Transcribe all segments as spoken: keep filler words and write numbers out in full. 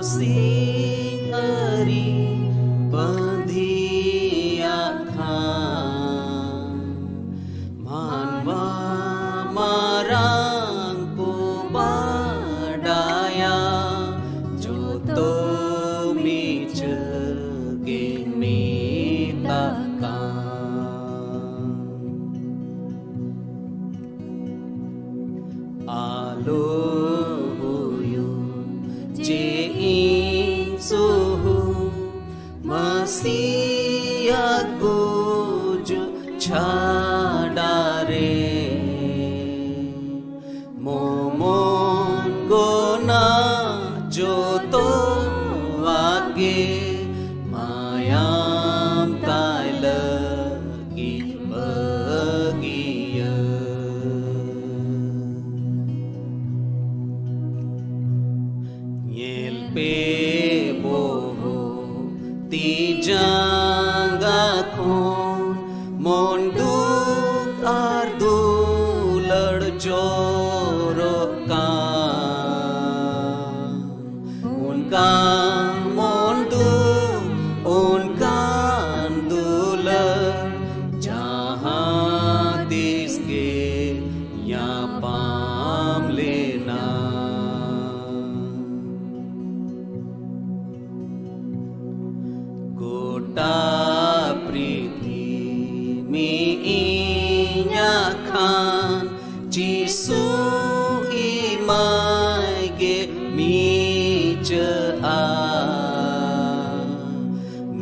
ᱥᱤᱧ ᱟᱹᱨᱤ ᱵᱟᱸᱫᱤᱭᱟᱜ ᱠᱷᱟᱱ, ᱢᱟᱱᱣᱟ ᱢᱟᱨᱟᱝ ᱠᱚ ᱵᱟᱰᱟᱭᱟ, ᱡᱚᱛᱚ ᱢᱤᱪᱷᱟᱹ ᱜᱮ ᱢᱮᱛᱟᱜ ᱠᱟᱱ᱾ ᱟᱞᱚ ᱦᱩᱭᱩᱜ ᱡᱮ ᱤᱧ ᱥᱩᱦᱩ ᱢᱟᱹᱥᱤᱭᱟᱜ ᱜᱩᱡᱩᱜ ᱪᱷᱟᱰᱟ ᱨᱮ᱾ ᱢᱚᱢᱚᱱ ᱜᱚᱱᱟ ᱡᱚᱛᱚᱣᱟᱜ ᱜᱮ ᱢᱟᱭᱟᱢ ᱛᱟᱭ ᱞᱟᱹᱜᱤᱫ ᱵᱟᱹᱜᱤᱭᱟᱹ᱾ ᱧᱮᱞ ᱯᱮ ᱵᱚᱦᱚᱜ ᱛᱤ ᱡᱟᱸᱜᱟ ᱠᱷᱚᱱ ᱢᱚᱱ ᱫᱩᱠ ᱟᱨ ᱫᱩᱞᱟᱹᱲ ᱡᱚᱨᱚᱜ ᱠᱟᱱ᱾ ᱚᱱᱠᱟ ᱢᱚᱱ ᱫᱩᱠ, ᱚᱱᱠᱟᱱ ᱫᱩᱞᱟᱹᱲ ᱡᱟᱦᱟᱸ ᱛᱤᱥ ᱜᱮ ᱧᱟᱯᱟᱢ ᱞᱮᱱᱟ᱾ ᱜᱚᱴᱟ ᱯᱨᱤᱛᱷᱤᱢᱤ ᱤᱧᱟᱜ ᱠᱷᱟᱱ, ᱡᱤᱥᱩ ᱮᱢᱟᱭ ᱜᱮ ᱢᱤᱪᱟᱹᱜᱼᱟ᱾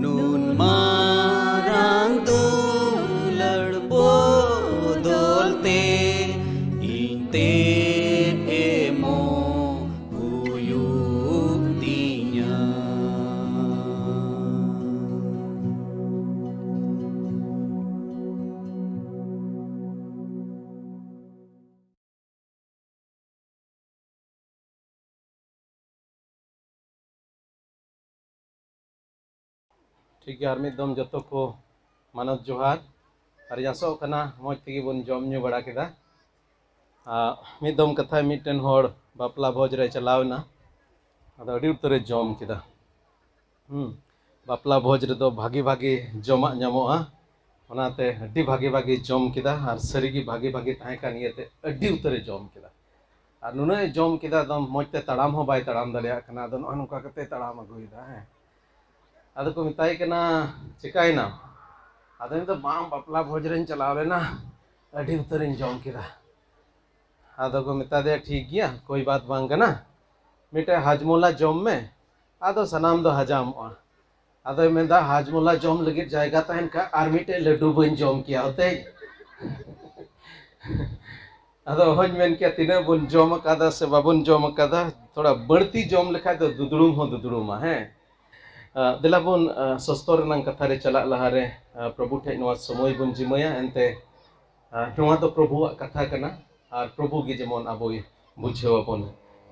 ᱱᱩᱱ ᱢᱟᱨᱟᱝ ᱫᱩᱞᱟᱹᱲ ᱵᱚᱫᱚᱞ ᱛᱮ ᱤᱧ ᱛᱮᱫ ᱮᱢᱚᱜ ᱦᱩᱭᱩᱜ ᱛᱤᱧᱟ᱾ ᱴᱷᱤᱠ ᱜᱮᱭᱟ, ᱟᱨ ᱢᱤᱫ ᱫᱚᱢ ᱡᱚᱛᱚ ᱠᱚ ᱢᱟᱱᱚᱛ ᱡᱚᱦᱟᱨ᱾ ᱟᱨ ᱤᱧ ᱟᱥᱚᱜ ᱠᱟᱱᱟ ᱢᱚᱡᱽ ᱛᱮᱜᱮ ᱵᱚᱱ ᱡᱚᱢ ᱧᱩ ᱵᱟᱲᱟ ᱠᱮᱫᱟ᱾ ᱟᱨ ᱢᱤᱫ ᱫᱚᱢ ᱠᱟᱛᱷᱟ, ᱢᱤᱫᱴᱮᱱ ᱦᱚᱲ ᱵᱟᱯᱞᱟ ᱵᱷᱚᱡᱽ ᱨᱮ ᱪᱟᱞᱟᱣ ᱮᱱᱟ᱾ ᱟᱫᱚ ᱟᱹᱰᱤ ᱩᱛᱟᱹᱨᱮ ᱡᱚᱢ ᱠᱮᱫᱟ᱾ ᱦᱩᱸ᱾ ᱵᱟᱯᱞᱟ ᱵᱷᱚᱡᱽ ᱨᱮᱫᱚ ᱵᱷᱟᱜᱤ ᱵᱷᱟᱜᱤ ᱡᱚᱢᱟᱜ ᱧᱟᱢᱚᱜᱼᱟ, ᱚᱱᱟᱛᱮ ᱟᱹᱰᱤ ᱵᱷᱟᱜᱤ ᱵᱷᱟᱜᱤ ᱡᱚᱢ ᱠᱮᱫᱟ᱾ ᱟᱨ ᱥᱟᱹᱨᱤᱜᱮ ᱵᱷᱟᱜᱤ ᱵᱷᱟᱜᱤ ᱛᱟᱦᱮᱸ ᱠᱟᱱ ᱤᱭᱟᱹᱛᱮ ᱟᱹᱰᱤ ᱩᱛᱟᱹᱨᱮ ᱡᱚᱢ ᱠᱮᱫᱟ᱾ ᱟᱨ ᱱᱩᱱᱟᱹᱜ ᱮ ᱡᱚᱢ ᱠᱮᱫᱟ, ᱮᱠᱫᱚᱢ ᱢᱚᱡᱽ ᱛᱮ ᱛᱟᱲᱟᱢ ᱦᱚᱸ ᱵᱟᱭ ᱛᱟᱲᱟᱢ ᱫᱟᱲᱮᱭᱟᱜ ᱠᱟᱱᱟ᱾ ᱟᱫᱚ ᱱᱚᱜᱼᱚ ᱱᱚᱝᱠᱟ ᱠᱟᱛᱮ ᱛᱟᱲᱟᱢ ᱟᱹᱜᱩᱭᱮᱫᱟ᱾ ᱦᱮᱸ, ᱟᱫᱚ ᱠᱚ ᱢᱮᱛᱟᱭ ᱠᱟᱱᱟ, "ᱪᱮᱠᱟᱭᱮᱱᱟᱢ?" ᱟᱫᱚ ᱢᱮᱱᱫᱟ, "ᱵᱟᱝ, ᱵᱟᱯᱞᱟ ᱵᱷᱚᱡᱽ ᱨᱮᱧ ᱪᱟᱞᱟᱣ ᱞᱮᱱᱟ, ᱟᱹᱰᱤ ᱩᱛᱟᱹᱨᱤᱧ ᱡᱚᱢ ᱠᱮᱫᱟ᱾" ᱟᱫᱚ ᱠᱚ ᱢᱮᱛᱟ ᱫᱮᱭᱟ, "ᱴᱷᱤᱠ ᱜᱮᱭᱟ, ᱠᱳᱭ ᱵᱟᱛ ᱵᱟᱝ ᱠᱟᱱᱟ, ᱢᱤᱫᱴᱮᱡ ᱦᱟᱡᱽᱢᱚᱞᱟ ᱡᱚᱢ ᱢᱮ, ᱟᱫᱚ ᱥᱟᱱᱟᱢ ᱫᱚ ᱦᱟᱡᱟᱢᱚᱜᱼᱟ᱾" ᱟᱫᱚᱭ ᱢᱮᱱᱫᱟ, "ᱦᱟᱡᱽᱢᱚᱞᱟ ᱡᱚᱢ ᱞᱟᱹᱜᱤᱫ ᱡᱟᱭᱜᱟ ᱛᱟᱦᱮᱱ ᱠᱷᱟᱡ ᱟᱨ ᱢᱤᱫᱴᱮᱡ ᱞᱟᱹᱰᱩ ᱵᱟᱹᱧ ᱡᱚᱢ ᱠᱮᱭᱟ ᱦᱚᱛᱮᱡ?" ᱟᱫᱚ ᱚᱦᱚᱧ ᱢᱮᱱ ᱠᱮᱭᱟ ᱛᱤᱱᱟᱹᱜ ᱵᱚᱱ ᱡᱚᱢ ᱟᱠᱟᱫᱟ ᱥᱮ ᱵᱟᱵᱚᱱ ᱡᱚᱢ ᱟᱠᱟᱫᱟ, ᱛᱷᱚᱲᱟ ᱵᱟᱹᱲᱛᱤ ᱡᱚᱢ ᱞᱮᱠᱷᱟᱡ ᱫᱚ ᱫᱩᱫᱲᱩᱢ ᱦᱚᱸ ᱫᱩᱫᱲᱩᱢᱟ᱾ ᱦᱮᱸ, ᱟᱸ, ᱫᱮᱞᱟ ᱵᱚᱱ, ᱟᱸ, ᱥᱚᱥᱛᱚᱨ ᱨᱮᱱᱟᱝ ᱠᱟᱛᱷᱟ ᱨᱮ ᱪᱟᱞᱟᱜ ᱞᱟᱦᱟᱨᱮ, ᱟᱸ, ᱯᱨᱚᱵᱷᱩ ᱴᱷᱮᱡ ᱱᱚᱣᱟ ᱥᱚᱢᱚᱭ ᱵᱚᱱ ᱡᱤᱢᱟᱹᱭᱟ᱾ ᱮᱱᱛᱮ, ᱟᱸ, ᱱᱚᱣᱟ ᱫᱚ ᱯᱨᱚᱵᱷᱩᱣᱟᱜ ᱠᱟᱛᱷᱟ ᱠᱟᱱᱟ ᱟᱨ ᱯᱨᱚᱵᱷᱩ ᱜᱮ ᱡᱮᱢᱚᱱ ᱟᱵᱚᱭ ᱵᱩᱡᱷᱟᱹᱣ ᱟᱵᱚᱱ᱾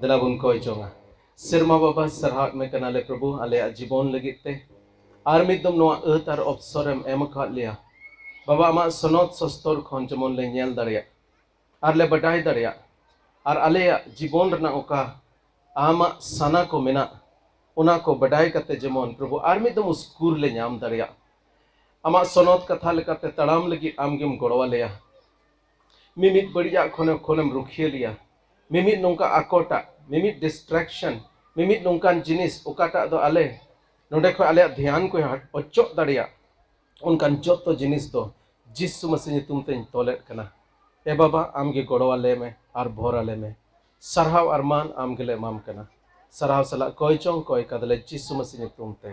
ᱫᱮᱞᱟ ᱵᱚᱱ ᱠᱚᱭ ᱡᱚᱝᱟ᱾ ᱥᱮᱨᱢᱟ ᱵᱟᱵᱟ, ᱥᱟᱨᱦᱟᱣᱮᱫ ᱢᱮ ᱠᱟᱱᱟᱞᱮ ᱯᱨᱚᱵᱷᱩ, ᱟᱞᱮᱭᱟᱜ ᱡᱤᱵᱚᱱ ᱞᱟᱹᱜᱤᱫ ᱛᱮ ᱟᱨ ᱢᱤᱫ ᱫᱚᱢ ᱱᱚᱣᱟ ᱟᱹᱛ ᱟᱨ ᱚᱯᱥᱚᱨ ᱮᱢ ᱮᱢ ᱟᱠᱟᱫ ᱞᱮᱭᱟ᱾ ᱵᱟᱵᱟ, ᱟᱢᱟᱜ ᱥᱚᱱᱚᱛ ᱥᱚᱥᱛᱚᱨ ᱠᱷᱚᱱ ᱡᱮᱢᱚᱱ ᱞᱮ ᱧᱮᱞ ᱫᱟᱲᱮᱭᱟᱜ ᱟᱨ ᱞᱮ ᱵᱟᱰᱟᱭ ᱫᱟᱲᱮᱭᱟᱜ, ᱟᱨ ᱟᱞᱮᱭᱟᱜ ᱡᱤᱵᱚᱱ ᱨᱮᱱᱟᱜ ᱚᱠᱟ ᱟᱢᱟᱜ ᱥᱟᱱᱟ ᱠᱚ ᱢᱮᱱᱟᱜ, ᱚᱱᱟ ᱠᱚ ᱵᱟᱰᱟᱭ ᱠᱟᱛᱮ ᱡᱮᱢᱚᱱ ᱯᱨᱚᱵᱷᱩ ᱟᱨ ᱢᱤᱫ ᱫᱚᱢ ᱩᱥᱠᱩᱨ ᱞᱮ ᱧᱟᱢ ᱫᱟᱲᱮᱭᱟᱜ᱾ ᱟᱢᱟᱜ ᱥᱚᱱᱚᱛ ᱠᱟᱛᱷᱟ ᱞᱮᱠᱟᱛᱮ ᱛᱟᱲᱟᱢ ᱞᱟᱹᱜᱤᱫ ᱟᱢ ᱜᱮᱢ ᱜᱚᱲᱚ ᱟᱞᱮᱭᱟ᱾ ᱢᱤᱢᱤᱫ ᱵᱟᱹᱲᱤᱡᱟᱜ ᱠᱷᱚᱱᱮ, ᱠᱷᱚᱱᱮᱢ ᱨᱩᱠᱷᱤᱭᱟᱹ ᱞᱮᱭᱟ᱾ ᱢᱤᱢᱤᱫ ᱱᱚᱝᱠᱟ ᱟᱠᱚᱴᱟᱜ, ᱢᱤᱢᱤᱫ distraction, ᱢᱤᱢᱤᱫ ᱱᱚᱝᱠᱟᱱ ᱡᱤᱱᱤᱥ ᱚᱠᱟᱴᱟᱜ ᱫᱚ ᱟᱞᱮ ᱱᱚᱰᱮ ᱠᱷᱚᱱ ᱟᱞᱮᱭᱟᱜ ᱫᱷᱮᱭᱟᱱ ᱠᱚᱭ ᱦᱟᱴ-, ᱚᱪᱚᱜ ᱫᱟᱲᱮᱭᱟᱜ, ᱚᱱᱠᱟᱱ ᱡᱚᱛᱚ ᱡᱤᱱᱤᱥ ᱫᱚ ᱡᱤᱥᱩ ᱢᱟᱹᱥᱤ ᱧᱩᱛᱩᱢ ᱛᱮᱧ ᱛᱚᱞᱮᱫ ᱠᱟᱱᱟ᱾ ᱮ ᱵᱟᱵᱟ, ᱟᱢ ᱜᱮ ᱜᱚᱲᱚ ᱟᱞᱮ ᱢᱮ ᱟᱨ ᱵᱷᱚᱨ ᱟᱞᱮ ᱢᱮ᱾ ᱥᱟᱨᱦᱟᱣ ᱟᱨ ᱢᱟᱱ ᱟᱢ ᱜᱮᱞᱮ ᱮᱢᱟᱢ ᱠᱟᱱᱟ᱾ ᱥᱟᱨᱦᱟᱣ ᱥᱟᱞᱟᱜ ᱠᱚᱭ ᱪᱚᱝ ᱠᱚᱭ ᱠᱟᱫᱟᱞᱮ ᱡᱤᱥᱩ ᱢᱟᱹᱥᱤ ᱧᱩᱛᱩᱢ ᱛᱮ᱾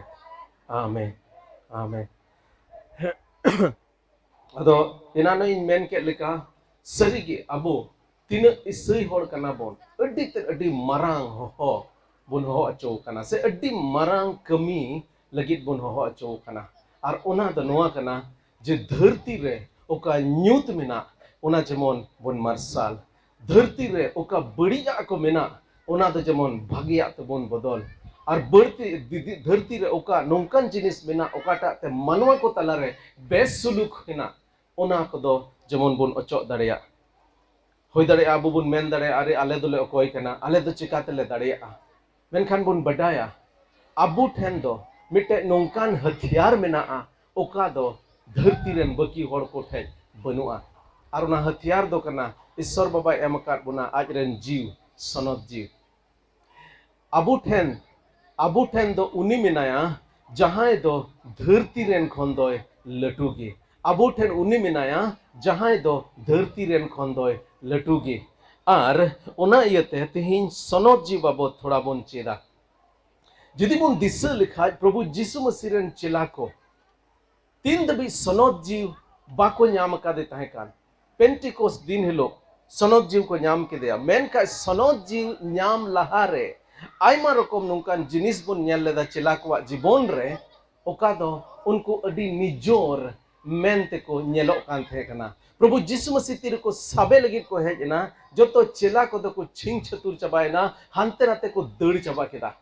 ᱟᱢᱮᱱ᱾ ᱟᱢᱮᱱ᱾ ᱟᱫᱚ ᱮᱱᱟᱱᱚᱜ ᱤᱧ ᱢᱮᱱ ᱠᱮᱫ ᱞᱮᱠᱟ, ᱥᱟᱹᱨᱤᱜᱮ ᱟᱵᱚ ᱛᱤᱱᱟᱹᱜ ᱤᱥᱟᱹᱭ ᱦᱚᱲ ᱠᱟᱱᱟ ᱵᱚᱱ, ᱟᱹᱰᱤ ᱛᱮᱫ ᱟᱹᱰᱤ ᱢᱟᱨᱟᱝ ᱦᱚᱦᱚ ᱵᱚᱱ ᱦᱚᱦᱚ ᱦᱚᱪᱚ ᱠᱟᱱᱟ, ᱥᱮ ᱟᱹᱰᱤ ᱢᱟᱨᱟᱝ ᱠᱟᱹᱢᱤ ᱞᱟᱹᱜᱤᱫ ᱵᱚᱱ ᱦᱚᱦᱚ ᱦᱚᱪᱚ ᱠᱟᱱᱟ᱾ ᱟᱨ ᱚᱱᱟ ᱫᱚ ᱱᱚᱣᱟ ᱠᱟᱱᱟ ᱡᱮ ᱫᱷᱟᱹᱨᱛᱤ ᱨᱮ ᱚᱠᱟ ᱧᱩᱛ ᱢᱮᱱᱟᱜ, ᱚᱱᱟ ᱡᱮᱢᱚᱱ ᱵᱚᱱ ᱢᱟᱨᱥᱟᱞ, ᱫᱷᱟᱹᱨᱛᱤ ᱨᱮ ᱚᱠᱟ ᱵᱟᱹᱲᱤᱡᱟᱜ ᱠᱚ ᱢᱮᱱᱟᱜ, ᱚᱱᱟ ᱫᱚ ᱡᱮᱢᱚᱱ ᱵᱷᱟᱜᱮᱭᱟᱜ ᱛᱮᱵᱚᱱ ᱵᱚᱫᱚᱞ᱾ ᱟᱨ ᱵᱟᱹᱲᱛᱤ ᱫᱤ-, ᱫᱤ-, ᱫᱷᱟᱹᱨᱛᱤ ᱨᱮ ᱚᱠᱟ ᱱᱚᱝᱠᱟᱱ ᱡᱤᱱᱤᱥ ᱢᱮᱱᱟᱜ, ᱚᱠᱟᱴᱟᱜ ᱛᱮ ᱢᱟᱱᱣᱟ ᱠᱚ ᱛᱟᱞᱟᱨᱮ ᱵᱮᱥ ᱥᱩᱞᱩᱠ ᱦᱮᱱᱟᱜ, ᱚᱱᱟ ᱠᱚᱫᱚ ᱡᱮᱢᱚᱱ ᱵᱚᱱ ᱚᱪᱚᱜ ᱫᱟᱲᱮᱭᱟᱜ᱾ ᱦᱩᱭ ᱫᱟᱲᱮᱭᱟᱜᱼᱟ, ᱟᱵᱚ ᱵᱚᱱ ᱢᱮᱱ ᱫᱟᱲᱮᱭᱟᱜᱼᱟ, "ᱟᱨᱮ, ᱟᱞᱮ ᱫᱚᱞᱮ ᱚᱠᱚᱭ ᱠᱟᱱᱟ? ᱟᱞᱮ ᱫᱚ ᱪᱤᱠᱟ ᱛᱮᱞᱮ ᱫᱟᱲᱮᱭᱟᱜᱼᱟ?" ᱢᱮᱱᱠᱷᱟᱱ ᱵᱚᱱ ᱵᱟᱰᱟᱭᱟ, ᱟᱵᱚ ᱴᱷᱮᱱ ᱫᱚ ᱢᱤᱫᱴᱮᱡ ᱱᱚᱝᱠᱟᱱ ᱦᱟᱛᱤᱭᱟᱨ ᱢᱮᱱᱟᱜᱼᱟ, ᱚᱠᱟ ᱫᱚ ᱫᱷᱟᱹᱨᱛᱤ ᱨᱮᱱ ᱵᱟᱹᱠᱤ ᱦᱚᱲ ᱠᱚ ᱴᱷᱮᱡ ᱵᱟᱹᱱᱩᱜᱼᱟ᱾ ᱟᱨ ᱚᱱᱟ ᱦᱟᱛᱤᱭᱟᱨ ᱫᱚ ᱠᱟᱱᱟ, ᱤᱥᱥᱚᱨ ᱵᱟᱵᱟᱭ ᱮᱢ ᱟᱠᱟᱫ ᱵᱚᱱᱟ ᱟᱡ ᱨᱮᱱ ᱡᱤᱣᱤ, ᱥᱚᱱᱚᱛ ᱡᱤᱣᱤ᱾ ᱟᱵᱚ ᱴᱷᱮᱱ, ᱟᱵᱚ ᱴᱷᱮᱱ ᱫᱚ ᱩᱱᱤ ᱢᱮᱱᱟᱭᱟ, ᱡᱟᱦᱟᱸᱭ ᱫᱚ ᱫᱷᱟᱹᱨᱛᱤ ᱨᱮᱱ ᱠᱷᱚᱱ ᱫᱚᱭ ᱞᱟᱹᱴᱩ ᱜᱮ᱾ ᱟᱵᱚ ᱴᱷᱮᱱ ᱩᱱᱤ ᱢᱮᱱᱟᱭᱟ, ᱡᱟᱦᱟᱸᱭ ᱫᱚ ᱫᱷᱟᱹᱨᱛᱤ ᱨᱮᱱ ᱠᱷᱚᱱ ᱫᱚᱭ ᱞᱟᱹᱴᱩ ᱜᱮ᱾ ᱟᱨ ᱚᱱᱟ ᱤᱭᱟᱹᱛᱮ ᱛᱮᱦᱮᱧ ᱥᱚᱱᱚᱛ ᱡᱤᱣᱤ ᱵᱟᱵᱚᱫ ᱛᱷᱚᱲᱟ ᱵᱚᱱ ᱪᱮᱫᱟ᱾ ᱡᱩᱫᱤ ᱵᱚᱱ ᱫᱤᱥᱟᱹ ᱞᱮᱠᱷᱟᱡ, ᱯᱨᱚᱵᱷᱩ ᱡᱤᱥᱩ ᱢᱟᱹᱥᱤ ᱨᱮᱱ ᱪᱮᱞᱟ ᱠᱚ ᱛᱤᱱ ᱫᱷᱟᱹᱵᱤᱡ ᱥᱚᱱᱚᱛ ᱡᱤᱣᱤ ᱵᱟᱠᱚ ᱧᱟᱢ ᱟᱠᱟᱫᱮ ᱛᱟᱦᱮᱸ ᱠᱟᱱ, ᱯᱮᱱᱴᱤᱠᱳᱥ ᱫᱤᱱ ᱦᱤᱞᱳᱜ ᱥᱚᱱᱚᱛ ᱡᱤᱣᱤ ᱠᱚ ᱧᱟᱢ ᱠᱮᱫᱮᱭᱟ᱾ ᱢᱮᱱᱠᱷᱟᱱ ᱥᱚᱱᱚᱛ ᱡᱤᱣᱤ ᱧᱟᱢ ᱞᱟᱦᱟᱨᱮ ᱟᱭᱢᱟ ᱨᱚᱠᱚᱢ ᱱᱚᱝᱠᱟᱱ ᱡᱤᱱᱤᱥ ᱵᱚᱱ ᱧᱮᱞ ᱞᱮᱫᱟ ᱪᱮᱞᱟ ᱠᱚᱣᱟᱜ ᱡᱤᱵᱚᱱ ᱨᱮ, ᱚᱠᱟ ᱫᱚ ᱩᱱᱠᱩ ᱟᱹᱰᱤ ᱱᱤᱡᱚᱨ ᱢᱮᱱ ᱛᱮᱠᱚ ᱧᱮᱞᱚᱜ ᱠᱟᱱ ᱛᱟᱦᱮᱸ ᱠᱟᱱᱟ᱾ ᱯᱨᱚᱵᱷᱩ ᱡᱤᱥᱩ ᱢᱟᱹᱥᱤ ᱛᱤ ᱨᱮᱠᱚ ᱥᱟᱵᱮ ᱞᱟᱹᱜᱤᱫ ᱠᱚ ᱦᱮᱡ ᱮᱱᱟ, ᱡᱚᱛᱚ ᱪᱮᱞᱟ ᱠᱚᱫᱚ ᱠᱚ ᱪᱷᱤᱝ ᱪᱷᱟᱹᱛᱩᱨ ᱪᱟᱵᱟᱭᱮᱱᱟ, ᱦᱟᱱᱛᱮ ᱱᱟᱛᱮ ᱠᱚ ᱫᱟᱹᱲ ᱪᱟᱵᱟ ᱠᱮᱫᱟ᱾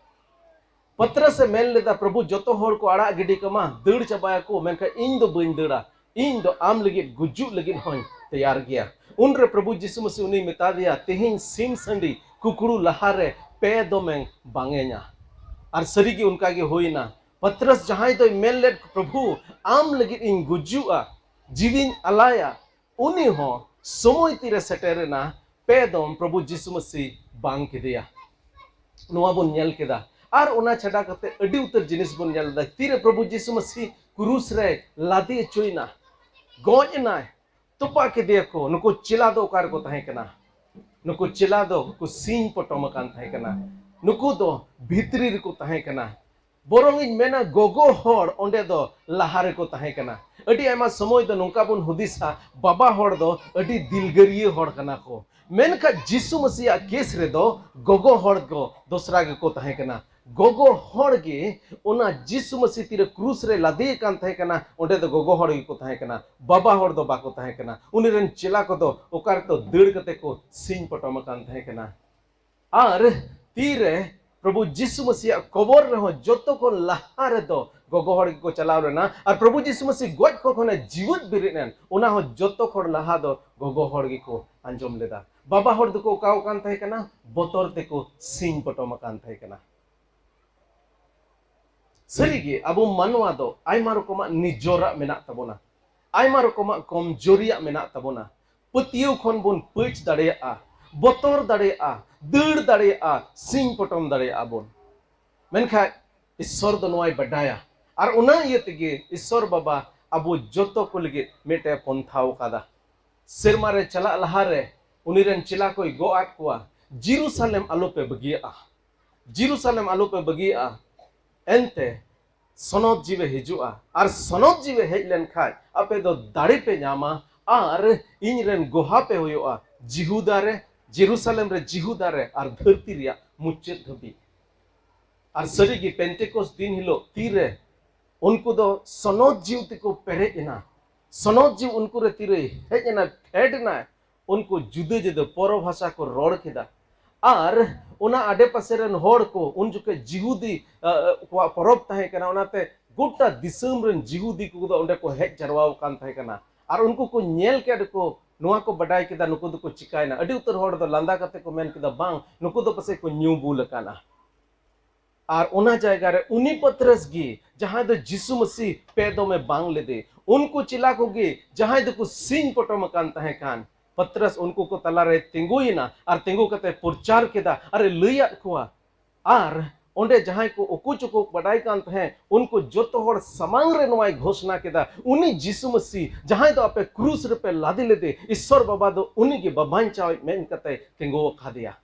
ᱯᱟᱛᱨᱟᱥ ᱮ ᱢᱮᱱ ᱞᱮᱫᱟ, "ᱯᱨᱚᱵᱷᱩ, ᱡᱚᱛᱚ ᱦᱚᱲ ᱠᱚ ᱟᱲᱟᱜ ᱜᱤᱰᱤ ᱠᱟᱢᱟ, ᱫᱟᱹᱲ ᱪᱟᱵᱟᱭᱟᱠᱚ, ᱢᱮᱱᱠᱷᱟᱱ ᱤᱧ ᱫᱚ ᱵᱟᱹᱧ ᱫᱟᱹᱲᱟ, ᱤᱧ ᱫᱚ ᱟᱢ ᱞᱟᱹᱜᱤᱫ ᱜᱩᱡᱩᱜ ᱞᱟᱹᱜᱤᱫ ᱦᱚᱸᱧ ᱛᱮᱭᱟᱨ ᱜᱮᱭᱟ᱾" ᱩᱱᱨᱮ ᱯᱨᱚᱵᱷᱩ ᱡᱤᱥᱩ ᱢᱟᱹᱥᱤ ᱩᱱᱤᱭ ᱢᱮᱛᱟ ᱫᱮᱭᱟ, "ᱛᱮᱦᱮᱧ ᱥᱤᱢ ᱥᱟᱺᱰᱤ ᱠᱩᱠᱲᱩ ᱞᱟᱦᱟᱨᱮ ᱯᱮ ᱫᱚᱢᱮᱢ ᱵᱟᱝᱮᱧᱟ᱾" ᱟᱨ ᱥᱟᱹᱨᱤᱜᱮ ᱚᱱᱠᱟ ᱜᱮ ᱦᱩᱭᱱᱟ᱾ ᱯᱟᱛᱨᱟᱥ ᱡᱟᱦᱟᱸᱭ ᱫᱚᱭ ᱢᱮᱱ ᱞᱮᱫ, "ᱯᱨᱚᱵᱷᱩ, ᱟᱢ ᱞᱟᱹᱜᱤᱫ ᱤᱧ ᱜᱩᱡᱩᱜᱼᱟ, ᱡᱤᱣᱤᱧ ᱟᱞᱟᱭᱟ", ᱩᱱᱤ ᱦᱚᱸ ᱥᱚᱢᱚᱭ ᱛᱤᱨᱮ ᱥᱮᱴᱮᱨᱮᱱᱟ, ᱯᱮ ᱫᱚᱢ ᱯᱨᱚᱵᱷᱩ ᱡᱤᱥᱩ ᱢᱟᱹᱥᱤ ᱵᱟᱝ ᱠᱮᱫᱮᱭᱟ᱾ ᱱᱚᱣᱟ ᱵᱚᱱ ᱧᱮᱞ ᱠᱮᱫᱟ᱾ ᱟᱨ ᱚᱱᱟ ᱪᱷᱟᱰᱟ ᱠᱟᱛᱮ ᱟᱹᱰᱤ ᱩᱛᱟᱹᱨ ᱡᱤᱱᱤᱥ ᱵᱚᱱ ᱧᱮᱞ ᱮᱫᱟ᱾ ᱛᱤᱨᱮ ᱯᱨᱚᱵᱷᱩ ᱡᱤᱥᱩ ᱢᱟᱹᱥᱤ ᱠᱨᱩᱥ ᱨᱮ ᱞᱟᱫᱮ ᱦᱚᱪᱚᱭᱮᱱᱟ, ᱜᱚᱡ ᱮᱱᱟᱭ, ᱛᱚᱯᱟ ᱠᱮᱫᱮᱭᱟᱠᱚ, ᱱᱩᱠᱩ ᱪᱮᱞᱟ ᱫᱚ ᱚᱠᱟ ᱨᱮᱠᱚ ᱛᱟᱦᱮᱸ ᱠᱟᱱᱟ? ᱱᱩᱠᱩ ᱪᱮᱞᱟ ᱫᱚ ᱠᱚ ᱥᱤᱧ ᱯᱚᱴᱚᱢ ᱟᱠᱟᱱ ᱛᱟᱦᱮᱸ ᱠᱟᱱᱟ᱾ ᱱᱩᱠᱩ ᱫᱚ ᱵᱷᱤᱛᱨᱤ ᱨᱮᱠᱚ ᱛᱟᱦᱮᱸ ᱠᱟᱱᱟ᱾ ᱵᱚᱨᱚᱝ ᱤᱧ ᱢᱮᱱᱟ, ᱜᱚᱜᱚ ᱦᱚᱲ ᱚᱸᱰᱮ ᱫᱚ ᱞᱟᱦᱟ ᱨᱮᱠᱚ ᱛᱟᱦᱮᱸ ᱠᱟᱱᱟ᱾ ᱟᱹᱰᱤ ᱟᱭᱢᱟ ᱥᱚᱢᱚᱭ ᱫᱚ ᱱᱚᱝᱠᱟ ᱵᱚᱱ ᱦᱩᱫᱤᱥᱟ, ᱵᱟᱵᱟ ᱦᱚᱲ ᱫᱚ ᱟᱹᱰᱤ ᱫᱤᱞᱜᱟᱹᱨᱤᱭᱟᱹ ᱦᱚᱲ ᱠᱟᱱᱟ ᱠᱚ, ᱢᱮᱱᱠᱷᱟᱱ ᱡᱤᱥᱩ ᱢᱟᱹᱥᱤᱭᱟᱜ ᱠᱮᱥ ᱨᱮᱫᱚ ᱜᱚᱜᱚ ᱦᱚᱲ ᱠᱚ ᱫᱚᱥᱨᱟ ᱜᱮᱠᱚ ᱛᱟᱦᱮᱸ ᱠᱟᱱᱟ᱾ ᱜᱚᱜᱚ ᱦᱚᱲ ᱜᱮ ᱚᱱᱟ ᱡᱤᱥᱩ ᱢᱟᱹᱥᱤ ᱛᱤᱨᱮ ᱠᱨᱩᱥ ᱨᱮ ᱞᱟᱫᱮ ᱠᱟᱱ ᱛᱟᱦᱮᱸ ᱠᱟᱱᱟ, ᱚᱸᱰᱮ ᱫᱚ ᱜᱚᱜᱚ ᱦᱚᱲ ᱜᱮᱠᱚ ᱛᱟᱦᱮᱸ ᱠᱟᱱᱟ, ᱵᱟᱵᱟ ᱦᱚᱲ ᱫᱚ ᱵᱟᱠᱚ ᱛᱟᱦᱮᱸ ᱠᱟᱱᱟ᱾ ᱩᱱᱤ ᱨᱮᱱ ᱪᱮᱞᱟ ᱠᱚᱫᱚ ᱚᱠᱟ ᱨᱮᱫᱚ ᱫᱟᱹᱲ ᱠᱟᱛᱮ ᱠᱚ ᱥᱤᱧ ᱯᱚᱴᱚᱢ ᱟᱠᱟᱱ ᱛᱟᱦᱮᱸ ᱠᱟᱱᱟ᱾ ᱟᱨ ᱛᱤᱨᱮ ᱯᱨᱚᱵᱷᱩ ᱡᱤᱥᱩ ᱢᱟᱹᱥᱤᱭᱟᱜ ᱠᱚᱵᱚᱨ ᱨᱮᱦᱚᱸ ᱡᱚᱛᱚ ᱠᱷᱚᱱ ᱞᱟᱦᱟ ᱨᱮᱫᱚ ᱜᱚᱜᱚ ᱦᱚᱲ ᱜᱮᱠᱚ ᱪᱟᱞᱟᱣ ᱞᱮᱱᱟ, ᱟᱨ ᱯᱨᱚᱵᱷᱩ ᱡᱤᱥᱩ ᱢᱟᱹᱥᱤ ᱜᱚᱡ ᱠᱚ ᱠᱷᱚᱱᱮ ᱡᱤᱣᱮᱫ ᱵᱮᱨᱮᱫ ᱮᱱ, ᱚᱱᱟ ᱦᱚᱸ ᱡᱚᱛᱚ ᱠᱷᱚᱱ ᱞᱟᱦᱟ ᱫᱚ ᱜᱚᱜᱚ ᱦᱚᱲ ᱜᱮᱠᱚ ᱟᱸᱡᱚᱢ ᱞᱮᱫᱟ᱾ ᱵᱟᱵᱟ ᱦᱚᱲ ᱫᱚᱠᱚ ᱚᱠᱟᱣ ᱟᱠᱟᱱ ᱛᱟᱦᱮᱸ ᱠᱟᱱᱟ? ᱵᱚᱛᱚᱨ ᱛᱮᱠᱚ ᱥᱤᱧ ᱯᱚᱴᱚᱢ ᱟᱠᱟᱱ ᱛᱟᱦᱮᱸ ᱠᱟᱱᱟ᱾ ᱥᱟᱹᱨᱤᱜᱮ, ᱟᱵᱚ ᱢᱟᱱᱣᱟ ᱫᱚ ᱟᱭᱢᱟ ᱨᱚᱠᱚᱢᱟᱜ ᱱᱤᱡᱚᱨᱟᱜ ᱢᱮᱱᱟᱜ ᱛᱟᱵᱚᱱᱟ, ᱟᱭᱢᱟ ᱨᱚᱠᱚᱢᱟᱜ ᱠᱚᱢᱡᱳᱨᱤᱭᱟᱜ ᱢᱮᱱᱟᱜ ᱛᱟᱵᱚᱱᱟ᱾ ᱯᱟᱹᱛᱭᱟᱹᱣ ᱠᱷᱚᱱ ᱵᱚᱱ ᱯᱟᱹᱪ ᱫᱟᱲᱮᱭᱟᱜᱼᱟ, ᱵᱚᱛᱚᱨ ᱫᱟᱲᱮᱭᱟᱜᱼᱟ, ᱫᱟᱹᱲ ᱫᱟᱲᱮᱭᱟᱜᱼᱟ, ᱥᱤᱧ ᱯᱚᱴᱚᱢ ᱫᱟᱲᱮᱭᱟᱜᱼᱟ ᱵᱚᱱ᱾ ᱢᱮᱱᱠᱷᱟᱡ ᱤᱥᱥᱚᱨ ᱫᱚ ᱱᱚᱣᱟᱭ ᱵᱟᱰᱟᱭᱟ, ᱟᱨ ᱚᱱᱟ ᱤᱭᱟᱹ ᱛᱮᱜᱮ ᱤᱥᱥᱚᱨ ᱵᱟᱵᱟ ᱟᱵᱚ ᱡᱚᱛᱚ ᱠᱚ ᱞᱟᱹᱜᱤᱫ ᱢᱤᱫᱴᱮᱡ ᱯᱚᱱᱛᱷᱟᱣ ᱠᱟᱫᱟ᱾ ᱥᱮᱨᱢᱟ ᱨᱮ ᱪᱟᱞᱟᱜ ᱞᱟᱦᱟᱨᱮ ᱩᱱᱤ ᱨᱮᱱ ᱪᱮᱞᱟ ᱠᱚᱭ ᱜᱚᱜ ᱟᱫ ᱠᱚᱣᱟ, "ᱡᱮᱨᱩᱥᱟᱞᱮᱢ ᱟᱞᱚᱯᱮ ᱵᱟᱹᱜᱤᱭᱟᱜᱼᱟ, ᱡᱮᱨᱩᱥᱟᱞᱮᱢ ᱟᱞᱚᱯᱮ ᱵᱟᱹᱜᱤᱭᱟᱜᱼᱟ, ᱮᱱᱛᱮ ᱥᱚᱱᱚᱛ ᱡᱤᱣᱤ ᱦᱤᱡᱩᱜᱼᱟ, ᱟᱨ ᱥᱚᱱᱚᱛ ᱡᱤᱣᱤ ᱦᱮᱡ ᱞᱮᱱᱠᱷᱟᱡ ᱟᱯᱮ ᱫᱚ ᱫᱟᱲᱮ ᱯᱮ ᱧᱟᱢᱟ, ᱟᱨ ᱤᱧ ᱨᱮᱱ ᱜᱚᱦᱟ ᱯᱮ ᱦᱩᱭᱩᱜᱼᱟ, ᱡᱤᱦᱩᱫᱟ ᱨᱮ, ᱡᱮᱨᱩᱥᱟᱞᱮᱢ ᱨᱮ, ᱡᱤᱦᱩᱫᱟ ᱨᱮ, ᱟᱨ ᱫᱷᱟᱹᱨᱛᱤ ᱨᱮᱭᱟᱜ ᱢᱩᱪᱟᱹᱫ ᱫᱷᱟᱹᱵᱤᱡ᱾" ᱟᱨ ᱥᱟᱹᱨᱤᱜᱮ, ᱯᱮᱱᱴᱮᱠᱚᱥ ᱫᱤᱱ ᱦᱤᱞᱳᱜ ᱛᱤᱨᱮ ᱩᱱᱠᱩ ᱫᱚ ᱥᱚᱱᱚᱛ ᱡᱤᱣᱤ ᱛᱮᱠᱚ ᱯᱮᱨᱮᱡ ᱮᱱᱟ, ᱥᱚᱱᱚᱛ ᱡᱤᱣᱤ ᱩᱱᱠᱩ ᱨᱮ ᱛᱤᱨᱮ ᱦᱮᱡ ᱮᱱᱟ, ᱯᱷᱮᱰ ᱮᱱᱟ, ᱩᱱᱠᱩ ᱡᱩᱫᱟᱹ ᱡᱩᱫᱟᱹ ᱯᱚᱨᱚᱵᱷᱟᱥᱟ ᱠᱚ ᱨᱚᱲ ᱠᱮᱫᱟ᱾ ᱟᱨ ᱚᱱᱟ ᱟᱰᱮᱯᱟᱥᱮ ᱨᱮᱱ ᱦᱚᱲ ᱠᱚ, ᱩᱱ ᱡᱚᱠᱷᱮᱡ ᱡᱤᱦᱩᱫᱤ, ᱟ, ᱟ, ᱠᱚᱣᱟᱜ ᱯᱚᱨᱚᱵᱽ ᱛᱟᱦᱮᱸ ᱠᱟᱱᱟ, ᱚᱱᱟᱛᱮ ᱜᱚᱴᱟ ᱫᱤᱥᱚᱢ ᱨᱮᱱ ᱡᱤᱦᱩᱫᱤ ᱠᱚᱫᱚ ᱚᱸᱰᱮ ᱠᱚ ᱦᱮᱡ ᱡᱟᱨᱣᱟ ᱟᱠᱟᱱ ᱛᱟᱦᱮᱸ ᱠᱟᱱᱟ᱾ ᱟᱨ ᱩᱱᱠᱩ ᱠᱚ ᱧᱮᱞ ᱠᱮᱫ ᱠᱚ, ᱱᱚᱣᱟ ᱠᱚ ᱵᱟᱰᱟᱭ ᱠᱮᱫᱟ, ᱱᱩᱠᱩ ᱫᱚᱠᱚ ᱪᱤᱠᱟᱭᱮᱱᱟ᱾ ᱟᱹᱰᱤ ᱩᱛᱟᱹᱨ ᱦᱚᱲ ᱫᱚ ᱞᱟᱸᱫᱟ ᱠᱟᱛᱮ ᱠᱚ ᱢᱮᱱ ᱠᱮᱫᱟ, "ᱵᱟᱝ, ᱱᱩᱠᱩ ᱫᱚ ᱯᱟᱥᱮᱡ ᱠᱚ ᱧᱩ ᱵᱩᱞ ᱟᱠᱟᱱᱟ᱾" ᱟᱨ ᱚᱱᱟ ᱡᱟᱭᱜᱟ ᱨᱮ ᱩᱱᱤ ᱯᱟᱛᱨᱟᱥ ᱜᱮ, ᱡᱟᱦᱟᱸᱭ ᱫᱚ ᱡᱤᱥᱩ ᱢᱟᱹᱥᱤ ᱯᱮ ᱫᱚᱢᱮ ᱵᱟᱝ ᱞᱮᱫᱮ, ᱩᱱᱠᱩ ᱪᱮᱞᱟ ᱠᱚᱜᱮ, ᱡᱟᱦᱟᱸᱭ ᱫᱚᱠᱚ ᱥᱤᱧ ᱯᱚᱴᱚᱢ ᱟᱠᱟᱱ ᱛᱟᱦᱮᱸ ᱠᱟᱱ, ᱯᱟᱛᱨᱟᱥ ᱩᱱᱠᱩ ᱠᱚ ᱛᱟᱞᱟᱨᱮ ᱛᱤᱸᱜᱩᱭᱮᱱᱟ ᱟᱨ ᱛᱤᱸᱜᱩ ᱠᱟᱛᱮ ᱯᱨᱚᱪᱟᱨ ᱠᱮᱫᱟ ᱟᱨ ᱮ ᱞᱟᱹᱭᱟᱫ ᱠᱚᱣᱟ᱾ ᱟᱨ ᱚᱸᱰᱮ ᱡᱟᱦᱟᱸᱭ ᱠᱚ ᱩᱠᱩ ᱪᱩᱠᱩ ᱵᱟᱰᱟᱭ ᱠᱟᱱ ᱛᱟᱦᱮᱸ, ᱩᱱᱠᱩ ᱡᱚᱛᱚ ᱦᱚᱲ ᱥᱟᱢᱟᱝ ᱨᱮ ᱱᱚᱣᱟᱭ ᱜᱷᱳᱥᱱᱟ ᱠᱮᱫᱟ, "ᱩᱱᱤ ᱡᱤᱥᱩ ᱢᱟᱹᱥᱤ, ᱡᱟᱦᱟᱸᱭ ᱫᱚ ᱟᱯᱮ ᱠᱨᱩᱥ ᱨᱮᱯᱮ ᱞᱟᱫᱮ ᱞᱮᱫᱮ, ᱤᱥᱥᱚᱨ ᱵᱟᱵᱟ ᱫᱚ ᱩᱱᱤ ᱜᱮ ᱵᱟᱵᱟᱧᱪᱟᱣᱤᱡ" ᱢᱮᱱ ᱠᱟᱛᱮ ᱛᱤᱸᱜᱩ ᱟᱠᱟᱫᱮᱭᱟ᱾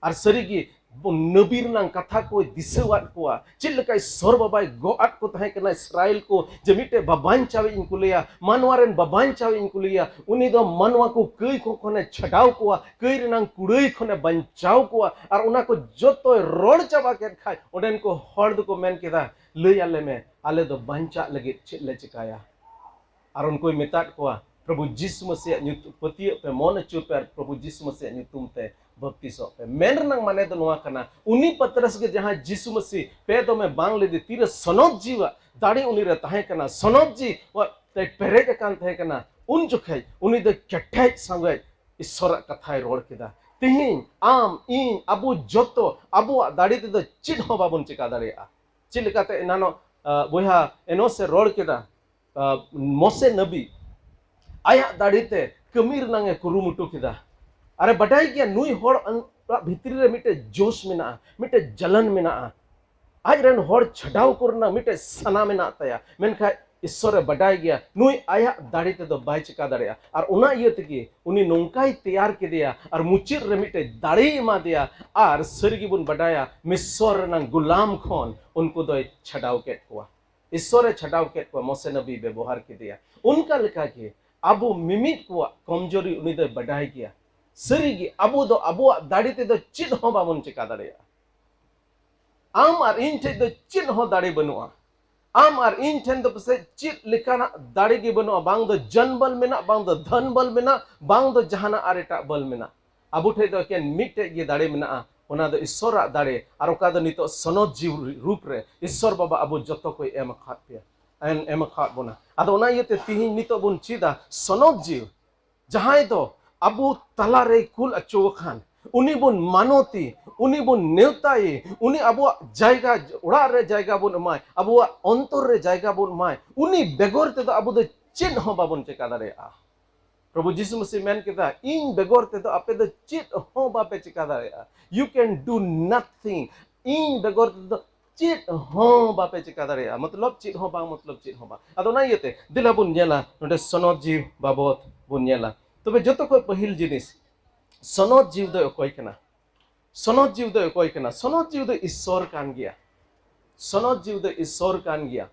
ᱟᱨ ᱥᱟᱹᱨᱤᱜᱮ, ᱱᱟᱹᱵᱤ ᱨᱮᱱᱟᱜ ᱠᱟᱛᱷᱟ ᱠᱚᱭ ᱫᱤᱥᱟᱹᱣᱟᱫ ᱠᱚᱣᱟ, ᱪᱮᱫ ᱞᱮᱠᱟ ᱤᱥᱥᱚᱨ ᱵᱟᱵᱟᱭ ᱜᱚᱜ ᱟᱫ ᱠᱚ ᱛᱟᱦᱮᱸ ᱠᱟᱱᱟ ᱤᱥᱨᱟᱭᱮᱞ ᱠᱚ, ᱡᱮ ᱢᱤᱫᱴᱮᱡ ᱵᱟᱵᱟᱧᱪᱟᱣᱤᱡ ᱤᱧ ᱠᱩᱞᱮᱭᱟ, ᱢᱟᱱᱣᱟ ᱨᱮᱱ ᱵᱟᱵᱟᱧᱪᱟᱣᱤᱡ ᱤᱧ ᱠᱩᱞᱮᱭᱟ᱾ ᱩᱱᱤ ᱫᱚ ᱢᱟᱱᱣᱟ ᱠᱚ ᱠᱟᱹᱭ ᱠᱚ ᱠᱷᱚᱱᱮ ᱪᱷᱟᱰᱟᱣ ᱠᱚᱣᱟ, ᱠᱟᱹᱭ ᱨᱮᱱᱟᱜ ᱠᱩᱲᱟᱹᱭ ᱠᱷᱚᱱᱮ ᱵᱟᱧᱪᱟᱣ ᱠᱚᱣᱟ᱾ ᱟᱨ ᱚᱱᱟ ᱠᱚ ᱡᱚᱛᱚᱭ ᱨᱚᱲ ᱪᱟᱵᱟ ᱠᱮᱫ ᱠᱷᱟᱡ, ᱚᱸᱰᱮᱱ ᱠᱚ ᱦᱚᱲ ᱫᱚᱠᱚ ᱢᱮᱱ ᱠᱮᱫᱟ, "ᱞᱟᱹᱭ ᱟᱞᱮ ᱢᱮ, ᱟᱞᱮ ᱫᱚ ᱵᱟᱧᱪᱟᱜ ᱞᱟᱹᱜᱤᱫ ᱪᱮᱫ ᱞᱮ ᱪᱮᱠᱟᱭᱟ?" ᱟᱨ ᱩᱱᱠᱩᱭ ᱢᱮᱛᱟᱫ ᱠᱚᱣᱟ, "ᱯᱨᱚᱵᱷᱩ ᱡᱤᱥᱩ ᱢᱟᱹᱥᱤᱭᱟᱜ ᱧᱩᱛᱩᱢ, ᱯᱟᱹᱛᱭᱟᱹᱜ ᱯᱮ, ᱢᱚᱱ ᱟᱹᱪᱩᱨ ᱯᱮ ᱟᱨ ᱯᱨᱚᱵᱷᱩ ᱡᱤᱥᱩ ᱢᱟᱹᱥᱤᱭᱟᱜ ᱧᱩᱛᱩᱢ ᱛᱮ ᱵᱟᱯᱛᱤᱥᱚᱜ ᱯᱮ᱾" ᱢᱮᱱ ᱨᱮᱱᱟᱜ ᱢᱟᱱᱮ ᱫᱚ ᱱᱚᱣᱟ ᱠᱟᱱᱟ, ᱩᱱᱤ ᱯᱟᱛᱨᱟᱥ ᱜᱮ ᱡᱟᱦᱟᱸᱭ ᱡᱤᱥᱩ ᱢᱟᱹᱥᱤ ᱯᱮ ᱫᱚᱢᱮ ᱵᱟᱝ ᱞᱮᱫᱮ, ᱛᱤᱨᱮ ᱥᱚᱱᱚᱛ ᱡᱤᱣᱟᱜ ᱫᱟᱲᱮ ᱩᱱᱤ ᱨᱮ ᱛᱟᱦᱮᱸ ᱠᱟᱱᱟ, ᱥᱚᱱᱚᱛ ᱡᱤᱣᱟᱜ ᱛᱮ ᱯᱮᱨᱮᱡ ᱟᱠᱟᱱ ᱛᱟᱦᱮᱸ ᱠᱟᱱᱟ, ᱩᱱ ᱡᱚᱠᱷᱮᱡ ᱩᱱᱤ ᱫᱚ ᱠᱮᱴᱮᱡ ᱥᱚᱸᱜᱮ ᱤᱥᱥᱚᱨᱟᱜ ᱠᱟᱛᱷᱟᱭ ᱨᱚᱲ ᱠᱮᱫᱟ᱾ ᱛᱮᱦᱮᱧ ᱟᱢ, ᱤᱧ, ᱟᱵᱚ ᱡᱚᱛᱚ ᱟᱵᱚᱣᱟᱜ ᱫᱟᱲᱮ ᱛᱮᱫᱚ ᱪᱮᱫ ᱦᱚᱸ ᱵᱟᱵᱚᱱ ᱪᱮᱠᱟ ᱫᱟᱲᱮᱭᱟᱜᱼᱟ᱾ ᱪᱮᱫ ᱞᱮᱠᱟᱛᱮ ᱮᱱᱟᱱᱚᱜ, ᱟ, ᱵᱚᱭᱦᱟ ᱮᱱᱚᱥ ᱮ ᱨᱚᱲ ᱠᱮᱫᱟ, ᱟ, ᱢᱚᱥᱮ ᱱᱟᱵᱤ ᱟᱭᱟᱜ ᱫᱟᱲᱮ ᱛᱮ ᱠᱟᱹᱢᱤ ᱨᱮᱱᱟᱝ ᱮ ᱠᱩᱨᱩᱢᱩᱴᱩ ᱠᱮᱫᱟ᱾ ᱟᱨᱮ ᱵᱟᱰᱟᱭ ᱜᱮᱭᱟ ᱱᱩᱭ ᱦᱚᱲ ᱚᱲᱟᱜ ᱵᱷᱤᱛᱨᱤ ᱨᱮ ᱢᱤᱫᱴᱮᱡ ᱡᱳᱥ ᱢᱮᱱᱟᱜᱼᱟ, ᱢᱤᱫᱴᱮᱡ ᱡᱟᱞᱟᱱ ᱢᱮᱱᱟᱜᱼᱟ, ᱟᱡ ᱨᱮᱱ ᱦᱚᱲ ᱪᱷᱟᱰᱟᱣ ᱠᱚ ᱨᱮᱱᱟᱜ ᱢᱤᱫᱴᱮᱡ ᱥᱟᱱᱟ ᱢᱮᱱᱟᱜ ᱛᱟᱭᱟ, ᱢᱮᱱᱠᱷᱟᱱ ᱤᱥᱥᱚᱨᱮ ᱵᱟᱰᱟᱭ ᱜᱮᱭᱟ ᱱᱩᱭ ᱟᱭᱟᱜ ᱫᱟᱲᱮ ᱛᱮᱫᱚ ᱵᱟᱭ ᱪᱮᱠᱟ ᱫᱟᱲᱮᱭᱟᱜᱼᱟ᱾ ᱟᱨ ᱚᱱᱟ ᱤᱭᱟᱹ ᱛᱮᱜᱮ ᱩᱱᱤ ᱱᱚᱝᱠᱟᱭ ᱛᱮᱭᱟᱨ ᱠᱮᱫᱮᱭᱟ ᱟᱨ ᱢᱩᱪᱟᱹᱫ ᱨᱮ ᱢᱤᱫᱴᱮᱡ ᱫᱟᱲᱮᱭ ᱮᱢᱟ ᱫᱮᱭᱟ᱾ ᱟᱨ ᱥᱟᱹᱨᱤ ᱜᱮᱵᱚᱱ ᱵᱟᱰᱟᱭᱟ ᱢᱤᱥᱚᱨ ᱨᱮᱱᱟᱝ ᱜᱩᱞᱟᱢ ᱠᱷᱚᱱ ᱩᱱᱠᱩ ᱫᱚᱭ ᱪᱷᱟᱰᱟᱣ ᱠᱮᱫ ᱠᱚᱣᱟ᱾ ᱤᱥᱥᱚᱨᱮ ᱪᱷᱟᱰᱟᱣ ᱠᱮᱫ ᱠᱚᱣᱟ, ᱢᱚᱥᱮ ᱱᱟᱵᱤ ᱵᱮᱵᱚᱦᱟᱨ ᱠᱮᱫᱮᱭᱟ᱾ ᱚᱱᱠᱟ ᱞᱮᱠᱟᱜᱮ ᱟᱵᱚ ᱢᱤᱢᱤᱫ ᱠᱚᱣᱟᱜ ᱠᱚᱢᱡᱳᱨᱤ ᱩᱱᱤ ᱫᱚᱭ ᱵᱟᱰᱟᱭ ᱜᱮᱭᱟ᱾ ᱥᱟᱹᱨᱤᱜᱮ ᱟᱵᱚ ᱫᱚ ᱟᱵᱚᱣᱟᱜ ᱫᱟᱲᱮ ᱛᱮᱫᱚ ᱪᱮᱫ ᱦᱚᱸ ᱵᱟᱵᱚᱱ ᱪᱮᱠᱟ ᱫᱟᱲᱮᱭᱟᱜᱼᱟ᱾ ᱟᱢ ᱟᱨ ᱤᱧ ᱴᱷᱮᱡ ᱫᱚ ᱪᱮᱫ ᱦᱚᱸ ᱫᱟᱲᱮ ᱵᱟᱹᱱᱩᱜᱼᱟ᱾ ᱟᱢ ᱟᱨ ᱤᱧ ᱴᱷᱮᱱ ᱫᱚ ᱯᱟᱥᱮᱡ ᱪᱮᱫ ᱞᱮᱠᱟᱱᱟᱜ ᱫᱟᱲᱮ ᱜᱮ ᱵᱟᱹᱱᱩᱜᱼᱟ, ᱵᱟᱝ ᱫᱚ ᱡᱚᱱ ᱵᱚᱞ ᱢᱮᱱᱟᱜ, ᱵᱟᱝ ᱫᱚ ᱫᱷᱚᱱ ᱵᱚᱞ ᱢᱮᱱᱟᱜ, ᱵᱟᱝ ᱫᱚ ᱡᱟᱦᱟᱱᱟᱜ ᱟᱨ ᱮᱴᱟᱜ ᱵᱚᱞ ᱢᱮᱱᱟᱜ᱾ ᱟᱵᱚ ᱴᱷᱮᱡ ᱫᱚ ᱮᱠᱮᱱ ᱢᱤᱫᱴᱮᱡ ᱜᱮ ᱫᱟᱲᱮ ᱢᱮᱱᱟᱜᱼᱟ, ᱚᱱᱟ ᱫᱚ ᱤᱥᱥᱚᱨᱟᱜ ᱫᱟᱲᱮ, ᱟᱨ ᱚᱠᱟ ᱫᱚ ᱱᱤᱛᱚᱜ ᱥᱚᱱᱚᱛ ᱡᱤᱣᱤ ᱨᱩᱯ ᱨᱮ ᱤᱥᱥᱚᱨ ᱵᱟᱵᱟ ᱟᱵᱚ ᱡᱚᱛᱚ ᱠᱚᱭ ᱮᱢ ᱟᱠᱟᱫ ᱯᱮᱭᱟ, ᱮᱢ, ᱮᱢ ᱟᱠᱟᱫ ᱵᱚᱱᱟ᱾ ᱟᱫᱚ ᱚᱱᱟ ᱤᱭᱟᱹᱛᱮ ᱛᱤᱦᱤᱧ ᱱᱤᱛᱚᱜ ᱵᱚᱱ ᱪᱮᱫᱟ ᱥᱚᱱᱚᱛ ᱡᱤᱣᱤ, ᱡᱟᱦᱟᱸᱭ ᱫᱚ ᱟᱵᱚ ᱛᱟᱞᱟᱨᱮᱭ ᱠᱩᱞ ᱚᱪᱚ ᱟᱠᱟᱱ, ᱩᱱᱤ ᱵᱚᱱ ᱢᱟᱱᱚᱛᱮ, ᱩᱱᱤ ᱵᱚᱱ ᱱᱮᱣᱛᱟᱭᱮ, ᱩᱱᱤ ᱟᱵᱚᱣᱟᱜ ᱡᱟᱭᱜᱟ, ᱚᱲᱟᱜ ᱨᱮ ᱡᱟᱭᱜᱟ ᱵᱚᱱ ᱮᱢᱟᱭ, ᱟᱵᱚᱣᱟᱜ ᱚᱱᱛᱚᱨ ᱨᱮ ᱡᱟᱭᱜᱟ ᱵᱚᱱ ᱮᱢᱟᱭ᱾ ᱩᱱᱤ ᱵᱮᱜᱚᱨ ᱛᱮᱫᱚ ᱟᱵᱚ ᱫᱚ ᱪᱮᱫ ᱦᱚᱸ ᱵᱟᱵᱚᱱ ᱪᱮᱠᱟ ᱫᱟᱲᱮᱭᱟᱜᱼᱟ᱾ ᱯᱨᱚᱵᱷᱩ ᱡᱤᱥᱩ ᱢᱟᱥᱤ ᱢᱮᱱ ᱠᱮᱫᱟ, "ᱤᱧ ᱵᱮᱜᱚᱨ ᱛᱮᱫᱚ ᱟᱯᱮ ᱫᱚ ᱪᱮᱫ ᱦᱚᱸ ᱵᱟᱯᱮ ᱪᱮᱠᱟ ᱫᱟᱲᱮᱭᱟᱜᱼᱟ᱾ You can do nothing." ᱤᱧ ᱵᱮᱜᱚᱨ ᱛᱮᱫᱚ ᱪᱮᱫ ᱦᱚᱸ ᱵᱟᱯᱮ ᱪᱮᱠᱟ ᱫᱟᱲᱮᱭᱟᱜᱼᱟ᱾ ᱢᱚᱛᱞᱚᱵ ᱪᱮᱫ ᱦᱚᱸ ᱵᱟᱝ, ᱢᱚᱛᱞᱚᱵ ᱪᱮᱫ ᱦᱚᱸ ᱵᱟᱝ᱾ ᱟᱫᱚ ᱚᱱᱟ ᱤᱭᱟᱹᱛᱮ ᱫᱮᱞᱟ ᱵᱚᱱ ᱧᱮᱞᱟ, ᱱᱚᱰᱮ ᱥᱚᱱᱚᱛ ᱡᱤᱣᱤ ᱵᱟᱵᱚᱛ ᱵᱚᱱ ᱧᱮᱞᱟ᱾ ᱛᱚᱵᱮ ᱡᱚᱛᱚ ᱠᱷᱚᱱ ᱯᱟᱹᱦᱤᱞ ᱡᱤᱱᱤᱥ, ᱥᱚᱱᱚᱛ ᱡᱤᱣᱤ ᱫᱚ ᱚᱠᱚᱭ ᱠᱟᱱᱟ? ᱥᱚᱱᱚᱛ ᱡᱤᱣᱤ ᱫᱚ ᱚᱠᱚᱭ ᱠᱟᱱᱟ? ᱥᱚᱱᱚᱛ ᱡᱤᱣᱤ ᱫᱚ ᱤᱥᱥᱚᱨ ᱠᱟᱱ ᱜᱮᱭᱟ᱾ ᱥᱚᱱᱚᱛ ᱡᱤᱣᱤ ᱫᱚ ᱤᱥᱥᱚᱨ ᱠᱟᱱ ᱜᱮᱭᱟ᱾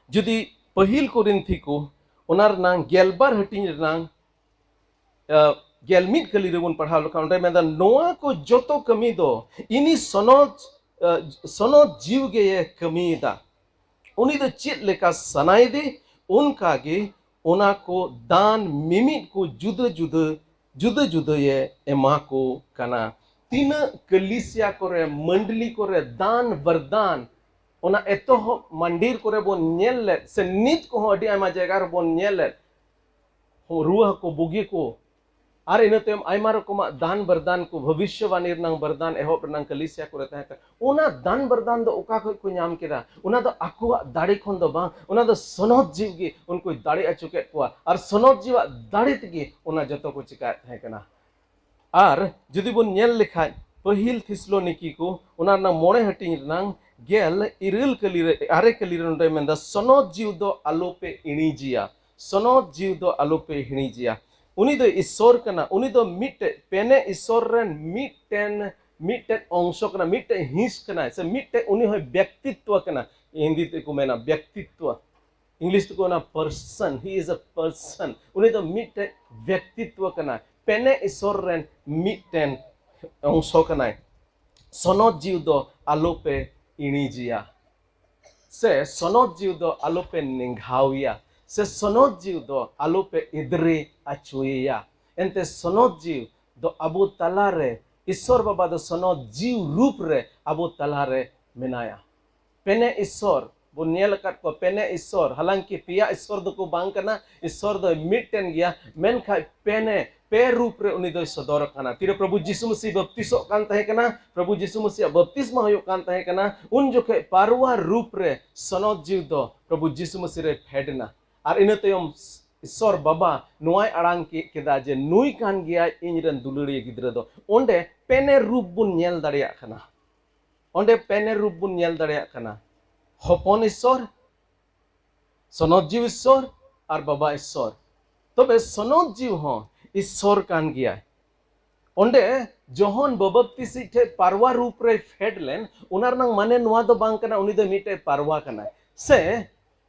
ᱡᱩᱫᱤ ᱯᱟᱹᱦᱤᱞ ᱠᱚᱨᱤᱱᱛᱷᱤ ᱠᱚ, ᱚᱱᱟ ᱨᱮᱱᱟᱝ ᱜᱮᱞᱵᱟᱨ ᱦᱟᱹᱴᱤᱧ ᱨᱮᱱᱟᱝ, ᱟ, ᱜᱮᱞ ᱢᱤᱫ ᱠᱟᱹᱞᱤ ᱨᱮᱵᱚᱱ ᱯᱟᱲᱦᱟᱣ ᱞᱮᱠᱷᱟᱱ, ᱚᱸᱰᱮ ᱢᱮᱱᱫᱟ, "ᱱᱚᱣᱟ ᱠᱚ ᱡᱚᱛᱚ ᱠᱟᱹᱢᱤ ᱫᱚ ᱤᱱᱤ ᱥᱚᱱᱚᱛ, ᱟ, ᱥᱚᱱᱚᱛ ᱡᱤᱣᱤ ᱜᱮᱭᱮ ᱠᱟᱹᱢᱤᱭᱮᱫᱟ᱾ ᱩᱱᱤ ᱫᱚ ᱪᱮᱫ ᱞᱮᱠᱟ ᱥᱟᱱᱟᱭᱮᱫᱮ, ᱚᱱᱠᱟ ᱜᱮ ᱚᱱᱟ ᱠᱚ ᱫᱟᱱ ᱢᱤᱢᱤᱫ ᱠᱚ ᱡᱩᱫᱟᱹ ᱡᱩᱫᱟᱹ, ᱡᱩᱫᱟᱹ ᱡᱩᱫᱟᱹᱭᱮ ᱮᱢᱟ ᱠᱚ ᱠᱟᱱᱟ᱾" ᱛᱤᱱᱟᱹᱜ ᱠᱟᱹᱞᱤᱥᱤᱭᱟ ᱠᱚᱨᱮ, ᱢᱟᱹᱰᱞᱤ ᱠᱚᱨᱮ ᱫᱟᱱ ᱵᱟᱨᱫᱟᱱ, ᱚᱱᱟ ᱮᱛᱚᱦᱚᱵ ᱢᱟᱱᱰᱤᱨ ᱠᱚᱨᱮ ᱵᱚᱱ ᱧᱮᱞ ᱞᱮᱫ, ᱥᱮ ᱱᱤᱛ ᱠᱚᱦᱚᱸ ᱟᱹᱰᱤ ᱟᱭᱢᱟ ᱡᱟᱭᱜᱟ ᱨᱮᱵᱚᱱ ᱧᱮᱞ ᱞᱮᱫ, ᱨᱩᱣᱟᱹ ᱦᱟᱹᱠᱚ, ᱵᱩᱜᱤ ᱠᱚ, ᱟᱨ ᱤᱱᱟᱹ ᱛᱟᱭᱚᱢ ᱟᱭᱢᱟ ᱨᱚᱠᱚᱢᱟᱜ ᱫᱟᱱ ᱵᱟᱨᱫᱟᱱ ᱠᱚ, ᱵᱷᱚᱵᱤᱥᱭᱚᱵᱟᱱᱤ ᱨᱮᱱᱟᱝ ᱵᱟᱨᱫᱟᱱ ᱮᱦᱚᱵ ᱨᱮᱱᱟᱝ ᱠᱟᱹᱞᱤᱥᱤᱭᱟ ᱠᱚᱨᱮ ᱛᱟᱦᱮᱸ ᱠᱟᱱᱟ᱾ ᱚᱱᱟ ᱫᱟᱱ ᱵᱟᱨᱫᱟᱱ ᱫᱚ ᱚᱠᱟ ᱠᱷᱚᱡ ᱠᱚ ᱧᱟᱢ ᱠᱮᱫᱟ? ᱚᱱᱟ ᱫᱚ ᱟᱠᱚᱣᱟᱜ ᱫᱟᱲᱮ ᱠᱷᱚᱱ ᱫᱚ ᱵᱟᱝ, ᱚᱱᱟ ᱫᱚ ᱥᱚᱱᱚᱛ ᱡᱤᱣᱤ ᱜᱮ ᱩᱱᱠᱩᱭ ᱫᱟᱲᱮ ᱦᱚᱪᱚ ᱠᱮᱫ ᱠᱚᱣᱟ᱾ ᱟᱨ ᱥᱚᱱᱚᱛ ᱡᱤᱣᱤᱭᱟᱜ ᱫᱟᱲᱮ ᱛᱮᱜᱮ ᱚᱱᱟ ᱡᱚᱛᱚ ᱠᱚ ᱪᱤᱠᱟᱭᱮᱫ ᱛᱟᱦᱮᱸ ᱠᱟᱱᱟ᱾ ᱟᱨ ᱡᱩᱫᱤ ᱵᱚᱱ ᱧᱮᱞ ᱞᱮᱠᱷᱟᱡ, ᱯᱟᱹᱦᱤᱞ ᱛᱷᱤᱥᱞᱳᱱᱤᱠᱤ ᱠᱚ, ᱚᱱᱟ ᱨᱮᱱᱟᱜ ᱢᱚᱬᱮ ᱦᱟᱹᱴᱤᱧ ᱨᱮᱱᱟᱝ ᱜᱮᱞ ᱤᱨᱟᱹᱞ ᱠᱟᱹᱞᱤ ᱨᱮ, ᱟᱨᱮ ᱠᱟᱹᱞᱤ ᱨᱮ ᱱᱚᱰᱮ ᱢᱮᱱᱫᱟ, "ᱥᱚᱱᱚᱛ ᱡᱤᱣᱤ ᱫᱚ ᱟᱞᱚᱯᱮ ᱤᱬᱤᱡᱮᱭᱟ, ᱥᱚᱱᱚᱛ ᱡᱤᱣᱤ ᱫᱚ ᱟᱞᱚᱯᱮ ᱦᱤᱬᱤᱡᱮᱭᱟ᱾ ᱩᱱᱤ ᱫᱚ ᱤᱥᱥᱚᱨ ᱠᱟᱱᱟ, ᱩᱱᱤ ᱫᱚ ᱢᱤᱫᱴᱮᱡ ᱯᱮᱱᱮ ᱤᱥᱥᱚᱨ ᱨᱮᱱ ᱢᱤᱫᱴᱮᱱ, ᱢᱤᱫᱴᱮᱡ ᱚᱝᱥᱚ ᱠᱟᱱᱟ, ᱢᱤᱫᱴᱮᱡ ᱦᱤᱸᱥ ᱠᱟᱱᱟᱭ, ᱥᱮ ᱢᱤᱫᱴᱮᱡ ᱩᱱᱤ ᱦᱚᱸᱭ ᱵᱮᱠᱛᱤᱛᱣᱚ ᱠᱟᱱᱟ", ᱦᱤᱱᱫᱤ ᱛᱮᱠᱚ ᱢᱮᱱᱟ ᱵᱮᱠᱛᱤᱛᱣᱚ᱾ ᱤᱝᱞᱤᱥ ᱛᱮᱠᱚ ᱢᱮᱱᱟ person, he is a person. ᱩᱱᱤ ᱫᱚ ᱢᱤᱫᱴᱮᱡ ᱵᱮᱠᱛᱤᱛᱣᱚ ᱠᱟᱱᱟᱭ, ᱯᱮᱱᱮ ᱤᱥᱥᱚᱨ ᱨᱮᱱ ᱢᱤᱫᱴᱮᱱ ᱚᱝᱥᱚ ᱠᱟᱱᱟᱭ᱾ ᱥᱚᱱᱚᱛ ᱡᱤᱣᱤ ᱫᱚ ᱟᱞᱚᱯᱮ ᱤᱬᱤᱡᱮᱭᱟ, ᱥᱮ ᱥᱚᱱᱚᱛ ᱡᱤᱣᱤ ᱫᱚ ᱟᱞᱚᱯᱮ ᱱᱮᱸᱜᱷᱟᱣᱮᱭᱟ, ᱥᱮ ᱥᱚᱱᱚᱛ ᱡᱤᱣᱤ ᱫᱚ ᱟᱞᱚᱯᱮ ᱮᱫᱽᱨᱮ ᱟᱪᱚᱭᱮᱭᱟ᱾ ᱮᱱᱛᱮ ᱥᱚᱱᱚᱛ ᱡᱤᱣᱤ ᱫᱚ ᱟᱵᱚ ᱛᱟᱞᱟᱨᱮ, ᱤᱥᱥᱚᱨ ᱵᱟᱵᱟ ᱫᱚ ᱥᱚᱱᱚᱛ ᱡᱤᱣᱤ ᱨᱩᱯ ᱨᱮ ᱟᱵᱚ ᱛᱟᱞᱟᱨᱮ ᱢᱮᱱᱟᱭᱟ᱾ ᱯᱮᱱᱮ ᱤᱥᱥᱚᱨ ᱵᱚᱱ ᱧᱮᱞ ᱟᱠᱟᱫ ᱠᱚᱣᱟ, ᱯᱮᱱᱮ ᱤᱥᱥᱚᱨ, ᱦᱟᱞᱟᱝᱠᱤ ᱯᱮᱭᱟ ᱤᱥᱥᱚᱨ ᱫᱚᱠᱚ ᱵᱟᱝ ᱠᱟᱱᱟ, ᱤᱥᱥᱚᱨ ᱫᱚᱭ ᱢᱤᱫᱴᱮᱱ ᱜᱮᱭᱟ, ᱢᱮᱱᱠᱷᱟᱱ ᱯᱮᱱᱮ, ᱯᱮ ᱨᱩᱯ ᱨᱮ ᱩᱱᱤ ᱫᱚᱭ ᱥᱚᱫᱚᱨ ᱟᱠᱟᱱᱟ᱾ ᱛᱤᱨᱮ ᱯᱨᱚᱵᱷᱩ ᱡᱤᱥᱩ ᱢᱟᱹᱥᱤ ᱵᱟᱯᱛᱤᱥᱚᱜ ᱠᱟᱱ ᱛᱟᱦᱮᱸ ᱠᱟᱱᱟ, ᱯᱨᱚᱵᱷᱩ ᱡᱤᱥᱩ ᱢᱟᱹᱥᱤᱭᱟᱜ ᱵᱟᱯᱛᱤᱥᱢᱟ ᱦᱩᱭᱩᱜ ᱠᱟᱱ ᱛᱟᱦᱮᱸ ᱠᱟᱱᱟ, ᱩᱱ ᱡᱚᱠᱷᱮᱡ ᱯᱟᱨᱣᱟ ᱨᱩᱯ ᱨᱮ ᱥᱚᱱᱚᱛ ᱡᱤᱣᱤ ᱫᱚ ᱯᱨᱚᱵᱷᱩ ᱡᱤᱥᱩ ᱢᱟᱹᱥᱤ ᱨᱮ ᱯᱷᱮᱰ ᱮᱱᱟ᱾ ᱟᱨ ᱤᱱᱟᱹ ᱛᱟᱭᱚᱢ ᱤᱥᱥᱚᱨ ᱵᱟᱵᱟ ᱱᱚᱣᱟᱭ ᱟᱲᱟᱝ ᱠᱮᱫ ᱠᱮᱫᱟ ᱡᱮ ᱱᱩᱭ ᱠᱟᱱ ᱜᱮᱭᱟᱭ ᱤᱧ ᱨᱮᱱ ᱫᱩᱞᱟᱹᱲᱤᱭᱟᱹ ᱜᱤᱫᱽᱨᱟᱹ ᱫᱚ᱾ ᱚᱸᱰᱮ ᱯᱮᱱᱮ ᱨᱩᱯ ᱵᱚᱱ ᱧᱮᱞ ᱫᱟᱲᱮᱭᱟᱜ ᱠᱟᱱᱟ, ᱚᱸᱰᱮ ᱯᱮᱱᱮ ᱨᱩᱯ ᱵᱚᱱ ᱧᱮᱞ ᱫᱟᱲᱮᱭᱟᱜ ᱠᱟᱱᱟ, ᱦᱚᱯᱚᱱ ᱤᱥᱥᱚᱨ, ᱥᱚᱱᱚᱛ ᱡᱤᱣᱤ ᱤᱥᱥᱚᱨ ᱟᱨ ᱵᱟᱵᱟ ᱤᱥᱥᱚᱨ᱾ ᱛᱚᱵᱮ ᱥᱚᱱᱚᱛ ᱡᱤᱣᱤ ᱦᱚᱸ ᱤᱥᱥᱚᱨ ᱠᱟᱱ ᱜᱮᱭᱟᱭ᱾ ᱚᱸᱰᱮ ᱡᱚᱦᱚᱱ ᱵᱟᱵᱟᱯᱛᱤᱥᱤᱡ ᱴᱷᱮᱡ ᱯᱟᱨᱣᱟ ᱨᱩᱯ ᱨᱮᱭ ᱯᱷᱮᱰ ᱞᱮᱱ, ᱚᱱᱟ ᱨᱮᱱᱟᱝ ᱢᱟᱱᱮ ᱱᱚᱣᱟ ᱫᱚ ᱵᱟᱝ ᱠᱟᱱᱟ ᱩᱱᱤ ᱫᱚ ᱢᱤᱫᱴᱮᱡ ᱯᱟᱨᱣᱟ ᱠᱟᱱᱟᱭ ᱥᱮ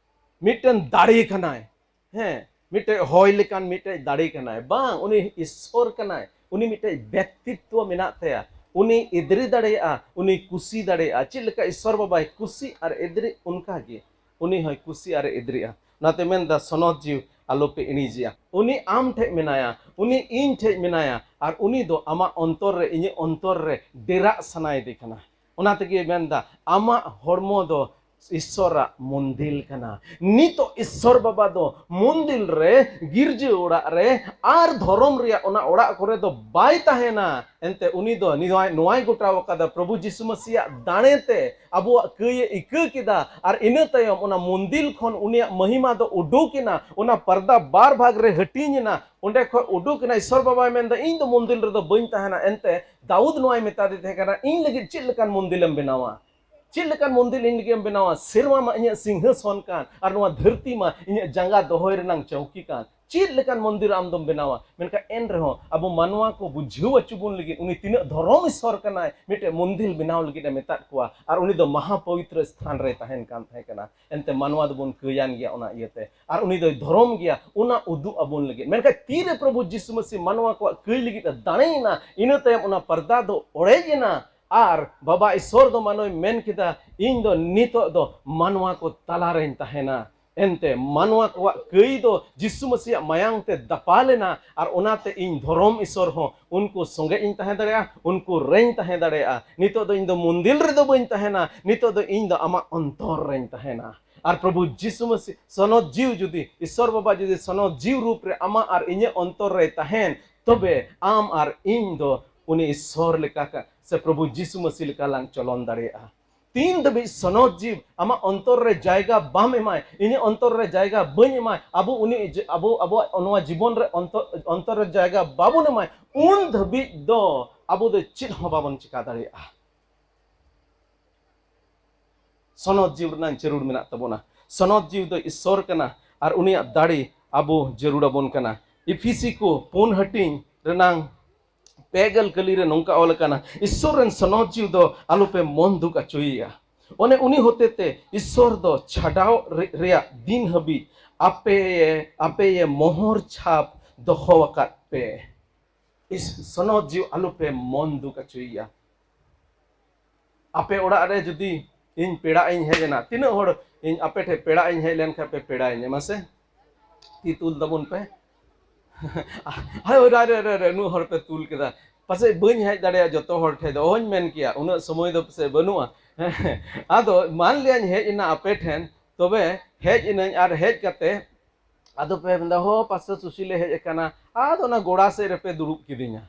ᱢᱤᱫᱴᱮᱱ ᱫᱟᱲᱮ ᱠᱟᱱᱟᱭ᱾ ᱦᱮᱸ, ᱢᱤᱫᱴᱮᱡ ᱦᱚᱭ ᱞᱮᱠᱟᱱ ᱢᱤᱫᱴᱮᱡ ᱫᱟᱲᱮ ᱠᱟᱱᱟᱭ᱾ ᱵᱟᱝ, ᱩᱱᱤ ᱤᱥᱥᱚᱨ ᱠᱟᱱᱟᱭ, ᱩᱱᱤ ᱢᱤᱫᱴᱮᱡ ᱵᱮᱠᱛᱤᱛᱣᱚ ᱢᱮᱱᱟᱜ ᱛᱟᱭᱟ᱾ ᱩᱱᱤ ᱮᱫᱽᱨᱮ ᱫᱟᱲᱮᱭᱟᱜᱼᱟ, ᱩᱱᱤ ᱠᱩᱥᱤ ᱫᱟᱲᱮᱭᱟᱜᱼᱟ᱾ ᱪᱮᱫ ᱞᱮᱠᱟ ᱤᱥᱥᱚᱨ ᱵᱟᱵᱟᱭ ᱠᱩᱥᱤ ᱟᱨ ᱮᱫᱽᱨᱮ, ᱚᱱᱠᱟ ᱜᱮ ᱩᱱᱤ ᱦᱚᱸᱭ ᱠᱩᱥᱤ ᱟᱨ ᱮᱫᱽᱨᱮᱜᱼᱟ᱾ ᱚᱱᱟᱛᱮ ᱢᱮᱱᱫᱟ, ᱥᱚᱱᱚᱛ ᱡᱤᱣᱤ ᱟᱞᱚᱯᱮ ᱤᱬᱤᱡᱮᱭᱟ᱾ ᱩᱱᱤ ᱟᱢ ᱴᱷᱮᱡ ᱢᱮᱱᱟᱭᱟ, ᱩᱱᱤ ᱤᱧ ᱴᱷᱮᱡ ᱢᱮᱱᱟᱭᱟ, ᱟᱨ ᱩᱱᱤ ᱫᱚ ᱟᱢᱟᱜ ᱚᱱᱛᱚᱨ ᱨᱮ, ᱤᱧᱟᱹᱜ ᱚᱱᱛᱚᱨ ᱨᱮ ᱰᱮᱨᱟᱜ ᱥᱟᱱᱟᱭᱮᱫᱮ ᱠᱟᱱᱟ᱾ ᱚᱱᱟ ᱛᱮᱜᱮ ᱢᱮᱱᱫᱟ, ᱟᱢᱟᱜ ᱦᱚᱲᱢᱚ ᱫᱚ ᱤᱥᱥᱚᱨᱟᱜ ᱢᱚᱱᱫᱤᱞ ᱠᱟᱱᱟ᱾ ᱱᱤᱛᱚᱜ ᱤᱥᱥᱚᱨ ᱵᱟᱵᱟ ᱫᱚ ᱢᱚᱱᱫᱤᱞ ᱨᱮ, ᱜᱤᱨᱡᱟᱹ ᱚᱲᱟᱜ ᱨᱮ ᱟᱨ ᱫᱷᱚᱨᱚᱢ ᱨᱮᱭᱟᱜ ᱚᱱᱟ ᱚᱲᱟᱜ ᱠᱚᱨᱮ ᱫᱚ ᱵᱟᱭ ᱛᱟᱦᱮᱱᱟ᱾ ᱮᱱᱛᱮ ᱩᱱᱤ ᱫᱚ ᱱᱚᱣᱟᱭ, ᱱᱚᱣᱟᱭ ᱜᱚᱴᱟᱣ ᱟᱠᱟᱫᱟ, ᱯᱨᱚᱵᱷᱩ ᱡᱤᱥᱩ ᱢᱟᱹᱥᱤᱭᱟᱜ ᱫᱟᱲᱮ ᱛᱮ ᱟᱵᱚᱣᱟᱜ ᱠᱟᱹᱭ ᱮ ᱤᱠᱟᱹ ᱠᱮᱫᱟ᱾ ᱟᱨ ᱤᱱᱟᱹ ᱛᱟᱭᱚᱢ ᱚᱱᱟ ᱢᱚᱱᱫᱤᱞ ᱠᱷᱚᱱ ᱩᱱᱤᱭᱟᱜ ᱢᱚᱦᱤᱢᱟ ᱫᱚ ᱩᱰᱩᱠ ᱮᱱᱟ᱾ ᱚᱱᱟ ᱯᱚᱨᱫᱟ ᱵᱟᱨ ᱵᱷᱟᱜᱽ ᱨᱮ ᱦᱟᱹᱴᱤᱧ ᱮᱱᱟ᱾ ᱚᱸᱰᱮ ᱠᱷᱚᱱ ᱩᱰᱩᱠ ᱮᱱᱟ᱾ ᱤᱥᱥᱚᱨ ᱵᱟᱵᱟᱭ ᱢᱮᱱᱫᱟ, "ᱤᱧ ᱫᱚ ᱢᱚᱱᱫᱤᱞ ᱨᱮᱫᱚ ᱵᱟᱹᱧ ᱛᱟᱦᱮᱱᱟ᱾" ᱮᱱᱛᱮ ᱫᱟᱣᱩᱫ ᱱᱚᱣᱟᱭ ᱢᱮᱛᱟᱫᱮ ᱛᱟᱦᱮᱸ ᱠᱟᱱᱟ, "ᱤᱧ ᱞᱟᱹᱜᱤᱫ ᱪᱮᱫ ᱞᱮᱠᱟᱱ ᱢᱚᱱᱫᱤᱞᱮᱢ ᱵᱮᱱᱟᱣᱟ? ᱪᱮᱫ ᱞᱮᱠᱟᱱ ᱢᱚᱱᱫᱤᱞ ᱤᱧ ᱞᱟᱹᱜᱤᱫ ᱮᱢ ᱵᱮᱱᱟᱣᱟ? ᱥᱮᱨᱢᱟ ᱢᱟ ᱤᱧᱟᱹᱜ ᱥᱤᱝᱦᱟᱥᱚᱱ ᱠᱟᱱ, ᱟᱨ ᱱᱚᱣᱟ ᱫᱷᱟᱹᱨᱛᱤ ᱢᱟ ᱤᱧᱟᱹᱜ ᱡᱟᱸᱜᱟ ᱫᱚᱦᱚᱭ ᱨᱮᱱᱟᱝ ᱪᱟᱹᱣᱠᱤ ᱠᱟᱱ᱾ ᱪᱮᱫ ᱞᱮᱠᱟᱱ ᱢᱚᱱᱫᱤᱨ ᱟᱢ ᱫᱚᱢ ᱵᱮᱱᱟᱣᱟ?" ᱢᱮᱱᱠᱷᱟᱱ ᱮᱱ ᱨᱮᱦᱚᱸ ᱟᱵᱚ ᱢᱟᱱᱣᱟ ᱠᱚ ᱵᱩᱡᱷᱟᱹᱣ ᱦᱚᱪᱚ ᱵᱚᱱ ᱞᱟᱹᱜᱤᱫ ᱩᱱᱤ ᱛᱤᱱᱟᱹᱜ ᱫᱷᱚᱨᱚᱢ ᱤᱥᱥᱚᱨ ᱠᱟᱱᱟᱭ, ᱢᱤᱫᱴᱮᱡ ᱢᱚᱱᱫᱤᱨ ᱵᱮᱱᱟᱣ ᱞᱟᱹᱜᱤᱫ ᱮ ᱢᱮᱛᱟᱫ ᱠᱚᱣᱟ, ᱟᱨ ᱩᱱᱤ ᱫᱚ ᱢᱟᱦᱟ ᱯᱚᱵᱤᱛᱨᱚ ᱥᱛᱷᱟᱱ ᱨᱮᱭ ᱛᱟᱦᱮᱱ ᱠᱟᱱ ᱛᱟᱦᱮᱸ ᱠᱟᱱᱟ᱾ ᱮᱱᱛᱮ ᱢᱟᱱᱣᱟ ᱫᱚᱵᱚᱱ ᱠᱟᱹᱭᱟᱱ ᱜᱮᱭᱟ ᱚᱱᱟ ᱤᱭᱟᱹᱛᱮ, ᱟᱨ ᱩᱱᱤ ᱫᱚᱭ ᱫᱷᱚᱨᱚᱢ ᱜᱮᱭᱟ, ᱚᱱᱟ ᱩᱫᱩᱜ ᱟᱵᱚᱱ ᱞᱟᱹᱜᱤᱫ᱾ ᱢᱮᱱᱠᱷᱟᱱ ᱛᱤᱨᱮ ᱯᱨᱚᱵᱷᱩ ᱡᱤᱥᱩ ᱢᱟᱹᱥᱤ ᱢᱟᱱᱣᱟ ᱠᱚᱣᱟᱜ ᱠᱟᱹᱭ ᱞᱟᱹᱜᱤᱫ ᱮ ᱫᱟᱲᱮᱭᱮᱱᱟ, ᱤᱱᱟᱹ ᱛᱟᱭᱚᱢ ᱚᱱᱟ ᱯᱚᱨᱫᱟ ᱫᱚ ᱚᱲᱮᱡ ᱮᱱᱟ, ᱟᱨ ᱵᱟᱵᱟ ᱤᱥᱥᱚᱨ ᱫᱚ ᱢᱟᱱᱚᱭ ᱢᱮᱱ ᱠᱮᱫᱟ, "ᱤᱧ ᱫᱚ ᱱᱤᱛᱚᱜ ᱫᱚ ᱢᱟᱱᱣᱟ ᱠᱚ ᱛᱟᱞᱟᱨᱮᱧ ᱛᱟᱦᱮᱱᱟ᱾" ᱮᱱᱛᱮ ᱢᱟᱱᱣᱟ ᱠᱚᱣᱟᱜ ᱠᱟᱹᱭ ᱫᱚ ᱡᱤᱥᱩ ᱢᱟᱹᱥᱤᱭᱟᱜ ᱢᱟᱭᱟᱝ ᱛᱮ ᱫᱟᱯᱟᱞ ᱮᱱᱟ, ᱟᱨ ᱚᱱᱟᱛᱮ ᱤᱧ ᱫᱷᱚᱨᱚᱢ ᱤᱥᱥᱚᱨ ᱦᱚᱸ ᱩᱱᱠᱩ ᱥᱚᱸᱜᱮ ᱤᱧ ᱛᱟᱦᱮᱸ ᱫᱟᱲᱮᱭᱟᱜᱼᱟ, ᱩᱱᱠᱩ ᱨᱮᱧ ᱛᱟᱦᱮᱸ ᱫᱟᱲᱮᱭᱟᱜᱼᱟ᱾ ᱱᱤᱛᱚᱜ ᱫᱚ ᱤᱧ ᱫᱚ ᱢᱚᱱᱫᱤᱨ ᱨᱮᱫᱚ ᱵᱟᱹᱧ ᱛᱟᱦᱮᱱᱟ, ᱱᱤᱛᱚᱜ ᱫᱚ ᱤᱧ ᱫᱚ ᱟᱢᱟᱜ ᱚᱱᱛᱚᱨ ᱨᱮᱧ ᱛᱟᱦᱮᱱᱟ᱾ ᱟᱨ ᱯᱨᱚᱵᱷᱩ ᱡᱤᱥᱩ ᱢᱟᱹᱥᱤ ᱥᱚᱱᱚᱛ ᱡᱤᱣ ᱡᱩᱫᱤ, ᱤᱥᱥᱚᱨ ᱵᱟᱵᱟ ᱡᱩᱫᱤ ᱥᱚᱱᱚᱛ ᱡᱤᱣ ᱨᱩᱯ ᱨᱮ ᱟᱢᱟᱜ ᱟᱨ ᱤᱧᱟᱹᱜ ᱚᱱᱛᱚᱨ ᱨᱮᱭ ᱛᱟᱦᱮᱱ, ᱛᱚᱵᱮ ᱟᱢ ᱟᱨ ᱤᱧ ᱫᱚ ᱩᱱᱤ ᱤᱥᱥᱚᱨ ᱞᱮᱠᱟ ᱠᱟ-, ᱥᱮ ᱯᱨᱚᱵᱷᱩ ᱡᱤᱥᱩ ᱢᱟᱹᱥᱤ ᱞᱮᱠᱟ ᱞᱟᱝ ᱪᱚᱞᱚᱱ ᱫᱟᱲᱮᱭᱟᱜᱼᱟ᱾ ᱛᱤᱱ ᱫᱷᱟᱹᱵᱤᱡ ᱥᱚᱱᱚᱛ ᱡᱤᱣ ᱟᱢᱟᱜ ᱚᱱᱛᱚᱨ ᱨᱮ ᱡᱟᱭᱜᱟ ᱵᱟᱢ ᱮᱢᱟᱭ, ᱤᱧᱟᱹᱜ ᱚᱱᱛᱚᱨ ᱨᱮ ᱡᱟᱭᱜᱟ ᱵᱟᱹᱧ ᱮᱢᱟᱭ, ᱟᱵᱚ ᱩᱱᱤ ᱡᱮ-, ᱟᱵᱚ, ᱟᱵᱚᱣᱟᱜ ᱱᱚᱣᱟ ᱡᱤᱵᱚᱱ ᱨᱮ ᱚᱱᱛᱚᱨ, ᱚᱱᱛᱚᱨ ᱨᱮ ᱡᱟᱭᱜᱟ ᱵᱟᱵᱚᱱ ᱮᱢᱟᱭ, ᱩᱱ ᱫᱷᱟᱹᱵᱤᱡ ᱫᱚ ᱟᱵᱚ ᱫᱚ ᱪᱮᱫ ᱦᱚᱸ ᱵᱟᱵᱚᱱ ᱪᱮᱠᱟ ᱫᱟᱲᱮᱭᱟᱜᱼᱟ᱾ ᱥᱚᱱᱚᱛ ᱡᱤᱣ ᱨᱮᱱᱟᱜ ᱡᱟᱹᱨᱩᱲ ᱢᱮᱱᱟᱜ ᱛᱟᱵᱚᱱᱟ᱾ ᱥᱚᱱᱚᱛ ᱡᱤᱣ ᱫᱚ ᱤᱥᱥᱚᱨ ᱠᱟᱱᱟ, ᱟᱨ ᱩᱱᱤᱭᱟᱜ ᱫᱟᱲᱮ ᱟᱵᱚ ᱡᱟᱹᱨᱩᱲ ᱟᱵᱚᱱ ᱠᱟᱱᱟ᱾ ᱤᱯᱷᱤᱥᱤ ᱠᱚ ᱯᱩᱱ ᱦᱟᱹᱴᱤᱧ ᱨᱮᱱᱟᱝ ᱯᱮ ᱜᱮᱞ ᱠᱟᱹᱞᱤ ᱨᱮ ᱱᱚᱝᱠᱟ ᱚᱞ ᱟᱠᱟᱱᱟ, "ᱤᱥᱥᱚᱨ ᱨᱮᱱ ᱥᱚᱱᱚᱛ ᱡᱤᱣ ᱫᱚ ᱟᱞᱚᱯᱮ ᱢᱚᱱ ᱫᱩᱠ ᱦᱚᱪᱚᱭᱮᱭᱟ᱾ ᱚᱱᱮ ᱩᱱᱤ ᱦᱚᱛᱮᱛᱮ ᱤᱥᱥᱚᱨ ᱫᱚ ᱪᱷᱟᱰᱟᱣ ᱨᱮ-, ᱨᱮᱭᱟᱜ ᱫᱤᱱ ᱦᱟᱹᱵᱤᱡ ᱟᱯᱮ, ᱟᱯᱮᱭᱮ ᱢᱚᱦᱚᱨ ᱪᱷᱟᱯ ᱫᱚᱦᱚ ᱟᱠᱟᱫ ᱯᱮ᱾" ᱤᱥ-, ᱥᱚᱱᱚᱛ ᱡᱤᱣ ᱟᱞᱚᱯᱮ ᱢᱚᱱ ᱫᱩᱠ ᱦᱚᱪᱚᱭᱮᱭᱟ᱾ ᱟᱯᱮ ᱚᱲᱟᱜ ᱨᱮ ᱡᱩᱫᱤ ᱤᱧ ᱯᱮᱲᱟᱜ ᱤᱧ ᱦᱮᱡ ᱮᱱᱟ, ᱛᱤᱱᱟᱹᱜ ᱦᱚᱲ ᱤᱧ ᱟᱯᱮ ᱴᱷᱮᱱ ᱯᱮᱲᱟᱜ ᱤᱧ ᱦᱮᱡ ᱞᱮᱱᱠᱷᱟᱱ ᱯᱮ ᱯᱮᱲᱟᱭᱤᱧᱟ? ᱢᱟᱥᱮ ᱛᱤ ᱛᱩᱞ ᱛᱟᱵᱚᱱ ᱯᱮ᱾ ᱦᱳᱭ, ᱨᱮ, ᱨᱮ, ᱨᱮ, ᱨᱮ, ᱩᱱᱟᱹᱜ ᱦᱚᱲ ᱯᱮ ᱛᱩᱞ ᱠᱮᱫᱟ᱾ ᱯᱟᱥᱮᱡ ᱵᱟᱹᱧ ᱦᱮᱡ ᱫᱟᱲᱮᱭᱟᱜᱼᱟ ᱡᱚᱛᱚ ᱦᱚᱲ ᱴᱷᱮᱱ ᱫᱚ, ᱚᱦᱚᱧ ᱢᱮᱱ ᱠᱮᱭᱟ, ᱩᱱᱟᱹᱜ ᱥᱚᱢᱚᱭ ᱫᱚ ᱯᱟᱥᱮᱡ ᱵᱟᱹᱱᱩᱜᱼᱟ᱾ ᱟᱫᱚ ᱢᱟᱱ ᱞᱤᱭᱟᱹᱧ ᱦᱮᱡ ᱮᱱᱟ ᱟᱯᱮ ᱴᱷᱮᱱ, ᱛᱚᱵᱮ ᱦᱮᱡ ᱮᱱᱟᱹᱧ ᱟᱨ ᱦᱮᱡ ᱠᱟᱛᱮ ᱟᱫᱚ ᱯᱮ ᱢᱮᱱᱫᱟ, "ᱦᱚ, ᱯᱟᱥᱮ ᱥᱩᱥᱤᱞᱮ ᱦᱮᱡ ᱟᱠᱟᱱᱟ", ᱟᱫᱚ ᱚᱱᱟ ᱜᱚᱲᱟ ᱥᱮᱫ ᱨᱮᱯᱮ ᱫᱩᱲᱩᱵ ᱠᱤᱫᱤᱧᱟ᱾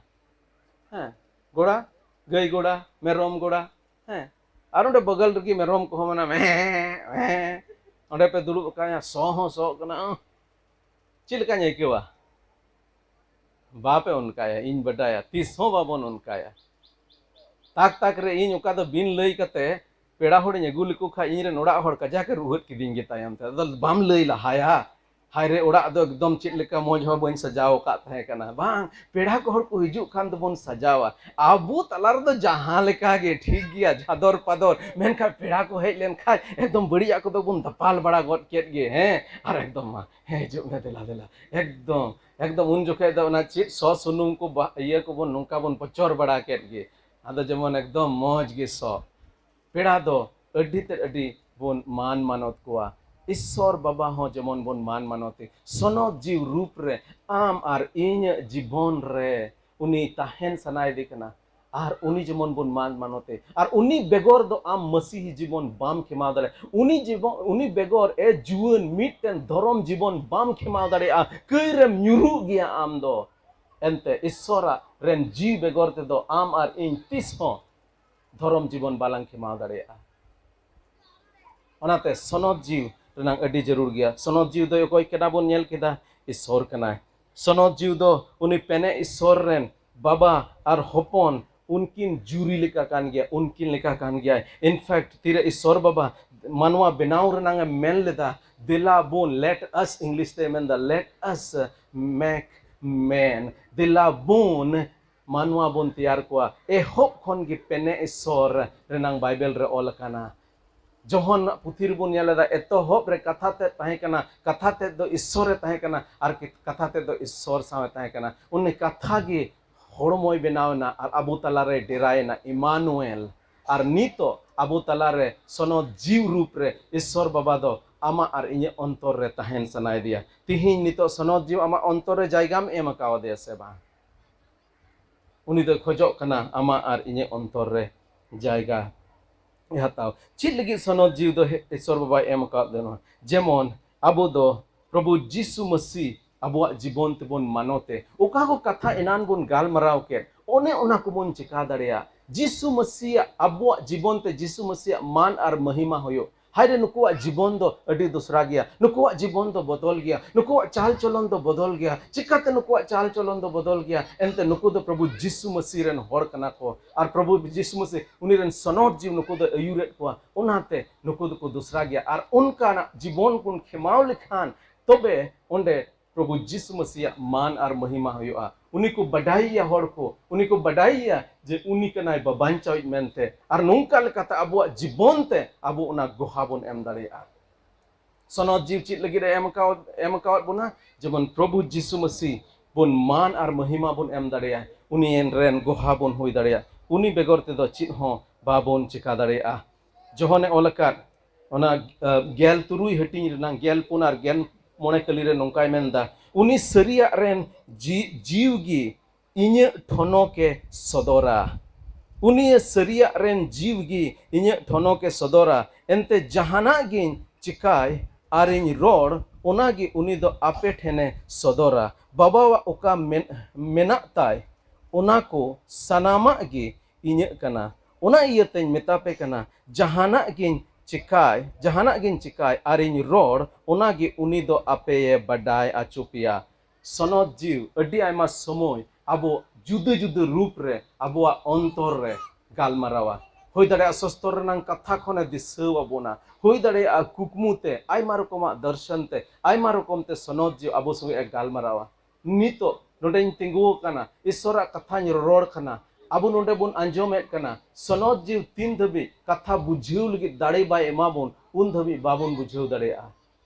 ᱦᱮᱸ, ᱜᱚᱲᱟ, ᱜᱟᱹᱭ ᱜᱚᱲᱟ, ᱢᱮᱨᱚᱢ ᱜᱚᱲᱟ, ᱦᱮᱸ, ᱟᱨ ᱚᱸᱰᱮ ᱵᱟᱜᱟᱞ ᱨᱮᱜᱮ ᱢᱮᱨᱚᱢ ᱠᱚᱦᱚᱸ ᱢᱮᱱᱟ, ᱢᱮ, ᱢᱮ, ᱚᱸᱰᱮ ᱯᱮ ᱫᱩᱲᱩᱵ ᱟᱠᱟᱫᱼᱟ, ᱥᱚ ᱦᱚᱸ ᱥᱚᱜ ᱠᱟᱱᱟ᱾ ᱪᱮᱫ ᱞᱮᱠᱟᱧ ᱟᱹᱭᱠᱟᱹᱣᱟ? ᱵᱟᱯᱮ ᱚᱱᱠᱟᱭᱟ, ᱤᱧ ᱵᱟᱰᱟᱭᱟ, ᱛᱤᱥ ᱦᱚᱸ ᱵᱟᱵᱚᱱ ᱚᱱᱠᱟᱭᱟ᱾ ᱛᱟᱠ ᱛᱟᱠ ᱨᱮ ᱤᱧ ᱚᱠᱟ ᱫᱚ ᱵᱤᱱ ᱞᱟᱹᱭ ᱠᱟᱛᱮ ᱯᱮᱲᱟ ᱦᱚᱲᱤᱧ ᱟᱹᱜᱩ ᱞᱮᱠᱚ ᱠᱷᱟᱡ, ᱤᱧ ᱨᱮᱱ ᱚᱲᱟᱜ ᱦᱚᱲ ᱠᱟᱡᱟᱠ ᱮ ᱨᱩᱣᱟᱹᱫ ᱠᱤᱫᱤᱧ ᱜᱮ ᱛᱟᱭᱚᱢ ᱛᱮ᱾ ᱟᱫᱚ ᱵᱟᱢ ᱞᱟᱹᱭ ᱞᱟᱦᱟᱭᱟ, "ᱦᱟᱭ ᱨᱮ, ᱚᱲᱟᱜ ᱫᱚ ᱮᱠᱫᱚᱢ ᱪᱮᱫ ᱞᱮᱠᱟ ᱢᱚᱡᱽ ᱦᱚᱸ ᱵᱟᱹᱧ ᱥᱟᱡᱟᱣ ᱟᱠᱟᱫ ᱛᱟᱦᱮᱸ ᱠᱟᱱᱟ", ᱵᱟᱝ, ᱯᱮᱲᱟ ᱠᱚ ᱦᱚᱲ ᱠᱚ ᱦᱤᱡᱩᱜ ᱠᱷᱟᱱ ᱫᱚᱵᱚᱱ ᱥᱟᱡᱟᱣᱟ᱾ ᱟᱵᱚ ᱛᱟᱞᱟ ᱨᱮᱫᱚ ᱡᱟᱦᱟᱸ ᱞᱮᱠᱟ ᱜᱮ ᱴᱷᱤᱠ ᱜᱮᱭᱟ, ᱡᱷᱟᱫᱚᱨ ᱯᱟᱫᱚᱨ, ᱢᱮᱱᱠᱷᱟᱱ ᱯᱮᱲᱟ ᱠᱚ ᱦᱮᱡ ᱞᱮᱱᱠᱷᱟᱡ ᱮᱠᱫᱚᱢ ᱵᱟᱹᱲᱤᱡᱟᱜ ᱠᱚᱫᱚ ᱵᱚᱱ ᱫᱟᱯᱟᱞ ᱵᱟᱲᱟ ᱜᱚᱫ ᱠᱮᱫ ᱜᱮ, ᱦᱮᱸ, ᱟᱨ ᱮᱠᱫᱚᱢ ᱢᱟ, "ᱦᱮᱸ, ᱦᱤᱡᱩᱜ ᱢᱮ, ᱫᱮᱞᱟ, ᱫᱮᱞᱟ", ᱮᱠᱫᱚᱢ, ᱮᱠᱫᱚᱢ ᱩᱱ ᱡᱚᱠᱷᱮᱡ ᱫᱚ ᱚᱱᱟ ᱪᱮᱫ ᱥᱚ ᱥᱩᱱᱩᱢ ᱠᱚ ᱵᱟ-, ᱤᱭᱟᱹ ᱠᱚᱵᱚᱱ, ᱱᱚᱝᱠᱟ ᱵᱚᱱ ᱯᱚᱪᱚᱨ ᱵᱟᱲᱟ ᱠᱮᱫ ᱜᱮ᱾ ᱟᱫᱚ ᱡᱮᱢᱚᱱ ᱮᱠᱫᱚᱢ ᱢᱚᱡᱽ ᱜᱮ ᱥᱚ᱾ ᱯᱮᱲᱟ ᱫᱚ ᱟᱹᱰᱤ ᱛᱮᱫ ᱟᱹᱰᱤ ᱵᱚᱱ ᱢᱟᱱ ᱢᱟᱱᱚᱛ ᱠᱚᱣᱟ᱾ ᱤᱥᱥᱚᱨ ᱵᱟᱵᱟ ᱦᱚᱸ ᱡᱮᱢᱚᱱ ᱵᱚᱱ ᱢᱟᱱ ᱢᱟᱱᱚᱛᱮ, ᱥᱚᱱᱚᱛ ᱡᱤᱣᱤ ᱨᱩᱯ ᱨᱮ ᱟᱢ ᱟᱨ ᱤᱧᱟᱹᱜ ᱡᱤᱵᱚᱱ ᱨᱮ ᱩᱱᱤ ᱛᱟᱦᱮᱱ ᱥᱟᱱᱟᱭᱮᱫᱮ ᱠᱟᱱᱟ᱾ ᱟᱨ ᱩᱱᱤ ᱡᱮᱢᱚᱱ ᱵᱚᱱ ᱢᱟᱱ ᱢᱟᱱᱚᱛᱮ, ᱟᱨ ᱩᱱᱤ ᱵᱮᱜᱚᱨ ᱫᱚ ᱟᱢ ᱢᱟᱹᱥᱤᱦᱤ ᱡᱤᱵᱚᱱ ᱵᱟᱢ ᱠᱷᱮᱢᱟᱣ ᱫᱟᱲᱮᱭᱟᱜᱼᱟ᱾ ᱩᱱᱤ ᱡᱤᱵᱚᱱ, ᱩᱱᱤ ᱵᱮᱜᱚᱨ ᱮ ᱡᱩᱣᱟᱹᱱ ᱢᱤᱫᱴᱮᱱ ᱫᱷᱚᱨᱚᱢ ᱡᱤᱵᱚᱱ ᱵᱟᱢ ᱠᱷᱮᱢᱟᱣ ᱫᱟᱲᱮᱭᱟᱜᱼᱟ᱾ ᱠᱟᱹᱭ ᱨᱮᱢ ᱧᱩᱨᱩᱜ ᱜᱮᱭᱟ ᱟᱢ ᱫᱚ᱾ ᱮᱱᱛᱮ ᱤᱥᱥᱚᱨᱟᱜ ᱨᱮᱱ ᱡᱤᱣᱤ ᱵᱮᱜᱚᱨ ᱛᱮᱫᱚ ᱟᱢ ᱟᱨ ᱤᱧ ᱛᱤᱥ ᱦᱚᱸ ᱫᱷᱚᱨᱚᱢ ᱡᱤᱵᱚᱱ ᱵᱟᱞᱟᱝ ᱠᱷᱮᱢᱟᱣ ᱫᱟᱲᱮᱭᱟᱜᱼᱟ᱾ ᱚᱱᱟᱛᱮ ᱥᱚᱱᱚᱛ ᱡᱤᱣᱤ ᱨᱮᱱᱟᱝ ᱟᱹᱰᱤ ᱡᱟᱹᱨᱩᱲ ᱜᱮᱭᱟ᱾ ᱥᱚᱱᱚᱛ ᱡᱤᱣᱤ ᱫᱚ ᱚᱠᱚᱭ ᱠᱟᱱᱟ ᱵᱚᱱ ᱧᱮᱞ ᱠᱮᱫᱟ, ᱤᱥᱥᱚᱨ ᱠᱟᱱᱟᱭ᱾ ᱥᱚᱱᱚᱛ ᱡᱤᱣᱤ ᱫᱚ ᱩᱱᱤ ᱯᱮᱱᱮ ᱤᱥᱥᱚᱨ ᱨᱮᱱ ᱵᱟᱵᱟ ᱟᱨ ᱦᱚᱯᱚᱱ ᱩᱱᱠᱤᱱ ᱡᱩᱨᱤ ᱞᱮᱠᱟ ᱠᱟᱱ ᱜᱮᱭᱟ, ᱩᱱᱠᱤᱱ ᱞᱮᱠᱟ ᱠᱟᱱ ᱜᱮᱭᱟᱭ᱾ In fact, ᱛᱤᱨᱮ ᱤᱥᱥᱚᱨ ᱵᱟᱵᱟ ᱢᱟᱱᱣᱟ ᱵᱮᱱᱟᱣ ᱨᱮᱱᱟᱝ ᱮ ᱢᱮᱱ ᱞᱮᱫᱟ, "ᱫᱮᱞᱟ ᱵᱚᱱ, let us", English ᱛᱮ ᱢᱮᱱᱫᱟ, "Let us make man", ᱫᱮᱞᱟ ᱵᱚᱱ ᱢᱟᱱᱣᱟ ᱵᱚᱱ ᱛᱮᱭᱟᱨ ᱠᱚᱣᱟ᱾ ᱮᱦᱚᱵ ᱠᱷᱚᱱ ᱜᱮ ᱯᱮᱱᱮ ᱤᱥᱥᱚᱨ ᱨᱮᱱᱟᱝ ᱵᱟᱭᱵᱮᱞ ᱨᱮ ᱚᱞ ᱟᱠᱟᱱᱟ᱾ ᱡᱚᱦᱚᱱ ᱯᱩᱛᱷᱤ ᱨᱮᱵᱚᱱ ᱧᱮᱞ ᱮᱫᱟ, ᱮᱛᱚᱦᱚᱵ ᱨᱮ ᱠᱟᱛᱷᱟ ᱛᱮᱫ ᱛᱟᱦᱮᱸ ᱠᱟᱱᱟ, ᱠᱟᱛᱷᱟ ᱛᱮᱫ ᱫᱚ ᱤᱥᱥᱚᱨ ᱮ ᱛᱟᱦᱮᱸ ᱠᱟᱱᱟ, ᱟᱨ ᱠᱤ-, ᱠᱟᱛᱷᱟ ᱛᱮᱫ ᱫᱚ ᱤᱥᱥᱚᱨ ᱥᱟᱶ ᱮ ᱛᱟᱦᱮᱸ ᱠᱟᱱᱟ᱾ ᱩᱱᱤ ᱠᱟᱛᱷᱟ ᱜᱮ ᱦᱚᱲᱢᱚᱭ ᱵᱮᱱᱟᱣ ᱮᱱᱟ ᱟᱨ ᱟᱵᱚ ᱛᱟᱞᱟᱨᱮ ᱰᱮᱨᱟᱭᱮᱱᱟ, ᱤᱢᱟᱱᱩᱭᱮᱞ᱾ ᱟᱨ ᱱᱤᱛᱚᱜ ᱟᱵᱚ ᱛᱟᱞᱟᱨᱮ ᱥᱚᱱᱚᱛ ᱡᱤᱣᱤ ᱨᱩᱯ ᱨᱮ ᱤᱥᱥᱚᱨ ᱵᱟᱵᱟ ᱫᱚ ᱟᱢᱟᱜ ᱟᱨ ᱤᱧᱟᱹᱜ ᱚᱱᱛᱚᱨ ᱨᱮ ᱛᱟᱦᱮᱱ ᱥᱟᱱᱟᱭᱮᱫᱮᱭᱟ᱾ ᱛᱤᱦᱤᱧ ᱱᱤᱛᱚᱜ ᱥᱚᱱᱚᱛ ᱡᱤᱣᱤ ᱟᱢᱟᱜ ᱚᱱᱛᱚᱨ ᱨᱮ ᱡᱟᱭᱜᱟᱢ ᱮᱢ ᱟᱠᱟᱣᱟᱫᱮᱭᱟ ᱥᱮ ᱵᱟᱝ? ᱩᱱᱤ ᱫᱚᱭ ᱠᱷᱚᱡᱚᱜ ᱠᱟᱱᱟ ᱟᱢᱟᱜ ᱟᱨ ᱤᱧᱟᱹᱜ ᱚᱱᱛᱚᱨ ᱨᱮ ᱡᱟᱭᱜᱟ᱾ ᱦᱟᱛᱟᱣ᱾ ᱪᱮᱫ ᱞᱟᱹᱜᱤᱫ ᱥᱚᱱᱚᱛ ᱡᱤᱣᱤ ᱫᱚ ᱦᱮ-, ᱤᱥᱚᱨ ᱵᱟᱵᱟᱭ ᱮᱢ ᱟᱠᱟᱫ ᱵᱚᱱᱟ? ᱡᱮᱢᱚᱱ ᱟᱵᱚ ᱫᱚ ᱯᱨᱚᱵᱷᱩ ᱡᱤᱥᱩ ᱢᱟᱹᱥᱤ ᱟᱵᱚᱣᱟᱜ ᱡᱤᱵᱚᱱ ᱛᱮᱵᱚᱱ ᱢᱟᱱᱚᱛᱮ᱾ ᱚᱠᱟ ᱠᱚ ᱠᱟᱛᱷᱟ ᱮᱱᱟᱱ ᱵᱚᱱ ᱜᱟᱞᱢᱟᱨᱟᱣ ᱠᱮᱫ, ᱚᱱᱮ ᱚᱱᱟ ᱠᱚᱵᱚᱱ ᱪᱮᱠᱟ ᱫᱟᱲᱮᱭᱟᱜᱼᱟ᱾ ᱡᱤᱥᱩ ᱢᱟᱹᱥᱤᱭᱟᱜ, ᱟᱵᱚᱣᱟᱜ ᱡᱤᱵᱚᱱ ᱛᱮ ᱡᱤᱥᱩ ᱢᱟᱹᱥᱤᱭᱟᱜ ᱢᱟᱱ ᱟᱨ ᱢᱟᱹᱦᱤᱢᱟ ᱦᱩᱭᱩᱜ᱾ ᱦᱟᱭ ᱨᱮ, ᱱᱩᱠᱩᱣᱟᱜ ᱡᱤᱵᱚᱱ ᱫᱚ ᱟᱹᱰᱤ ᱫᱚᱥᱨᱟ ᱜᱮᱭᱟ, ᱱᱩᱠᱩᱣᱟᱜ ᱡᱤᱵᱚᱱ ᱫᱚ ᱵᱚᱫᱚᱞ ᱜᱮᱭᱟ, ᱱᱩᱠᱩᱣᱟᱜ ᱪᱟᱞ ᱪᱚᱞᱚᱱ ᱫᱚ ᱵᱚᱫᱚᱞ ᱜᱮᱭᱟ᱾ ᱪᱤᱠᱟᱛᱮ ᱱᱩᱠᱩᱣᱟᱜ ᱪᱟᱞ ᱪᱚᱞᱚᱱ ᱫᱚ ᱵᱚᱫᱚᱞ ᱜᱮᱭᱟ? ᱮᱱᱛᱮ ᱱᱩᱠᱩ ᱫᱚ ᱯᱨᱚᱵᱷᱩ ᱡᱤᱥᱩ ᱢᱟᱹᱥᱤ ᱨᱮᱱ ᱦᱚᱲ ᱠᱟᱱᱟ ᱠᱚ, ᱟᱨ ᱯᱨᱚᱵᱷᱩ ᱡᱤᱥᱩ ᱢᱟᱹᱥᱤ ᱩᱱᱤ ᱨᱮᱱ ᱥᱚᱱᱚᱛ ᱡᱤᱣᱤ ᱱᱩᱠᱩ ᱫᱚ ᱟᱹᱭᱩᱨᱮᱫ ᱠᱚᱣᱟ᱾ ᱚᱱᱟᱛᱮ ᱱᱩᱠᱩ ᱫᱚᱠᱚ ᱫᱚᱥᱨᱟ ᱜᱮᱭᱟ᱾ ᱟᱨ ᱚᱱᱠᱟᱱᱟᱜ ᱡᱤᱵᱚᱱ ᱵᱚᱱ ᱠᱷᱮᱢᱟᱣ ᱞᱮᱠᱷᱟᱱ, ᱛᱚᱵᱮ ᱚᱸᱰᱮ ᱯᱨᱚᱵᱷᱩ ᱡᱤᱥᱩ ᱢᱟᱹᱥᱤᱭᱟᱜ ᱢᱟᱱ ᱟᱨ ᱢᱟᱹᱦᱤᱢᱟ ᱦᱩᱭᱩᱜᱼᱟ᱾ ᱩᱱᱤ ᱠᱚ ᱵᱟᱰᱟᱭᱮᱭᱟ ᱦᱚᱲ ᱠᱚ, ᱩᱱᱤ ᱠᱚ ᱵᱟᱰᱟᱭᱮᱭᱟ ᱡᱮ ᱩᱱᱤ ᱠᱟᱱᱟᱭ ᱵᱟᱵᱟᱧᱪᱟᱣᱤᱡ ᱢᱮᱱᱛᱮ᱾ ᱟᱨ ᱱᱚᱝᱠᱟ ᱞᱮᱠᱟᱛᱮ ᱟᱵᱚᱣᱟᱜ ᱡᱤᱵᱚᱱ ᱛᱮ ᱟᱵᱚ ᱚᱱᱟ ᱜᱚᱦᱟ ᱵᱚᱱ ᱮᱢ ᱫᱟᱲᱮᱭᱟᱜᱼᱟ᱾ ᱥᱚᱱᱚᱛ ᱡᱤᱣᱤ ᱪᱮᱫ ᱞᱟᱹᱜᱤᱫ ᱮ ᱮᱢ ᱟᱠᱟᱣᱟᱫ, ᱮᱢ ᱟᱠᱟᱣᱟᱫ ᱵᱚᱱᱟ? ᱡᱮᱢᱚᱱ ᱯᱨᱚᱵᱷᱩ ᱡᱤᱥᱩ ᱢᱟᱹᱥᱤ ᱵᱚᱱ ᱢᱟᱱ ᱟᱨ ᱢᱟᱹᱦᱤᱢᱟ ᱵᱚᱱ ᱮᱢ ᱫᱟᱲᱮᱭᱟᱜᱼᱟ, ᱩᱱᱤ ᱨᱮᱱ ᱜᱚᱦᱟ ᱵᱚᱱ ᱦᱩᱭ ᱫᱟᱲᱮᱭᱟᱜᱼᱟ᱾ ᱩᱱᱤ ᱵᱮᱜᱚᱨ ᱛᱮᱫᱚ ᱪᱮᱫ ᱦᱚᱸ ᱵᱟᱵᱚᱱ ᱪᱮᱠᱟ ᱫᱟᱲᱮᱭᱟᱜᱼᱟ᱾ ᱡᱚᱦᱚᱱᱮ ᱚᱞ ᱟᱠᱟᱫ ᱚᱱᱟ, ᱟ, ᱜᱮᱞ ᱛᱩᱨᱩᱭ ᱦᱟᱹᱴᱤᱧ ᱨᱮᱱᱟᱜ ᱜᱮᱞ ᱯᱩᱱ ᱟᱨ ᱜᱮᱞ ᱢᱚᱬᱮ ᱠᱟᱹᱞᱤ ᱨᱮ ᱱᱚᱝᱠᱟᱭ ᱢᱮᱱᱫᱟ, "ᱩᱱᱤ ᱥᱟᱹᱨᱤᱭᱟᱜ ᱨᱮᱱ ᱡᱤ-, ᱡᱤᱣ ᱜᱮ ᱤᱧᱟᱹᱜ ᱴᱷᱚᱱᱚᱠᱮ ᱥᱚᱫᱚᱨᱟ᱾ ᱩᱱᱤ ᱥᱟᱹᱨᱤᱭᱟᱜ ᱨᱮᱱ ᱡᱤᱣ ᱜᱮ ᱤᱧᱟᱹᱜ ᱴᱷᱚᱱᱚᱠᱮ ᱥᱚᱫᱚᱨᱟ᱾ ᱮᱱᱛᱮ ᱡᱟᱦᱟᱱᱟᱜ ᱜᱤᱧ ᱪᱮᱠᱟᱭ ᱟᱨᱤᱧ ᱨᱚᱲ, ᱚᱱᱟ ᱜᱮ ᱩᱱᱤ ᱫᱚ ᱟᱯᱮ ᱴᱷᱮᱱᱮ ᱥᱚᱫᱚᱨᱟ᱾ ᱵᱟᱵᱟᱣᱟᱜ ᱚᱠᱟ ᱢᱮᱱ-, ᱢᱮᱱᱟᱜ ᱛᱟᱭ, ᱚᱱᱟ ᱠᱚ ᱥᱟᱱᱟᱢᱟᱜ ᱜᱮ ᱤᱧᱟᱹᱜ ᱠᱟᱱᱟ᱾ ᱚᱱᱟ ᱤᱭᱟᱹᱛᱮᱧ ᱢᱮᱛᱟ ᱯᱮ ᱠᱟᱱᱟ, ᱡᱟᱦᱟᱱᱟᱜ ᱜᱤᱧ ᱪᱮᱠᱟᱭ, ᱡᱟᱦᱟᱱᱟᱜ ᱜᱤᱧ ᱪᱮᱠᱟᱭ ᱟᱨᱤᱧ ᱨᱚᱲ, ᱚᱱᱟ ᱜᱮ ᱩᱱᱤ ᱫᱚ ᱟᱯᱮᱭᱮ ᱵᱟᱰᱟᱭ ᱟᱪᱚ ᱯᱮᱭᱟ᱾" ᱥᱚᱱᱚᱛ ᱡᱤᱣᱤ, ᱟᱹᱰᱤ ᱟᱭᱢᱟ ᱥᱚᱢᱚᱭ ᱟᱵᱚ ᱡᱩᱫᱟᱹ ᱡᱩᱫᱟᱹ ᱨᱩᱯ ᱨᱮ ᱟᱵᱚᱣᱟᱜ ᱚᱱᱛᱚᱨ ᱨᱮ ᱜᱟᱞᱢᱟᱨᱟᱣᱟ᱾ ᱦᱩᱭ ᱫᱟᱲᱮᱭᱟᱜᱼᱟ ᱥᱚᱥᱛᱚᱨ ᱨᱮᱱᱟᱜ ᱠᱟᱛᱷᱟ ᱠᱷᱚᱱᱮ ᱫᱤᱥᱟᱹᱣ ᱟᱵᱚᱱᱟ, ᱦᱩᱭ ᱫᱟᱲᱮᱭᱟᱜᱼᱟ ᱠᱩᱠᱢᱩ ᱛᱮ, ᱟᱭᱢᱟ ᱨᱚᱠᱚᱢᱟᱜ ᱫᱚᱨᱥᱚᱱ ᱛᱮ, ᱟᱭᱢᱟ ᱨᱚᱠᱚᱢ ᱛᱮ ᱥᱚᱱᱚᱛ ᱡᱤᱣᱤ ᱟᱵᱚ ᱥᱚᱸᱜᱮ ᱮ ᱜᱟᱞᱢᱟᱨᱟᱣᱟ᱾ ᱱᱤᱛᱚᱜ ᱱᱚᱰᱮᱧ ᱛᱤᱸᱜᱩ ᱟᱠᱟᱱᱟ, ᱤᱥᱚᱨᱟᱜ ᱠᱟᱛᱷᱟᱧ ᱨᱚᱨᱚᱲ ᱠᱟᱱᱟ, ᱟᱵᱚ ᱱᱚᱰᱮ ᱵᱚᱱ ᱟᱸᱡᱚᱢᱮᱫ ᱠᱟᱱᱟ᱾ ᱥᱚᱱᱚᱛ ᱡᱤᱣᱤ ᱛᱤᱱ ᱫᱷᱟᱹᱵᱤᱡ ᱠᱟᱛᱷᱟ ᱵᱩᱡᱷᱟᱹᱣ ᱞᱟᱹᱜᱤᱫ ᱫᱟᱲᱮ ᱵᱟᱭ ᱮᱢᱟ ᱵᱚᱱ, ᱩᱱ ᱫᱷᱟᱹᱵᱤᱡ ᱵᱟᱵᱚᱱ ᱵᱩᱡᱷᱟᱹᱣ ᱫᱟᱲᱮᱭᱟᱜᱼᱟ᱾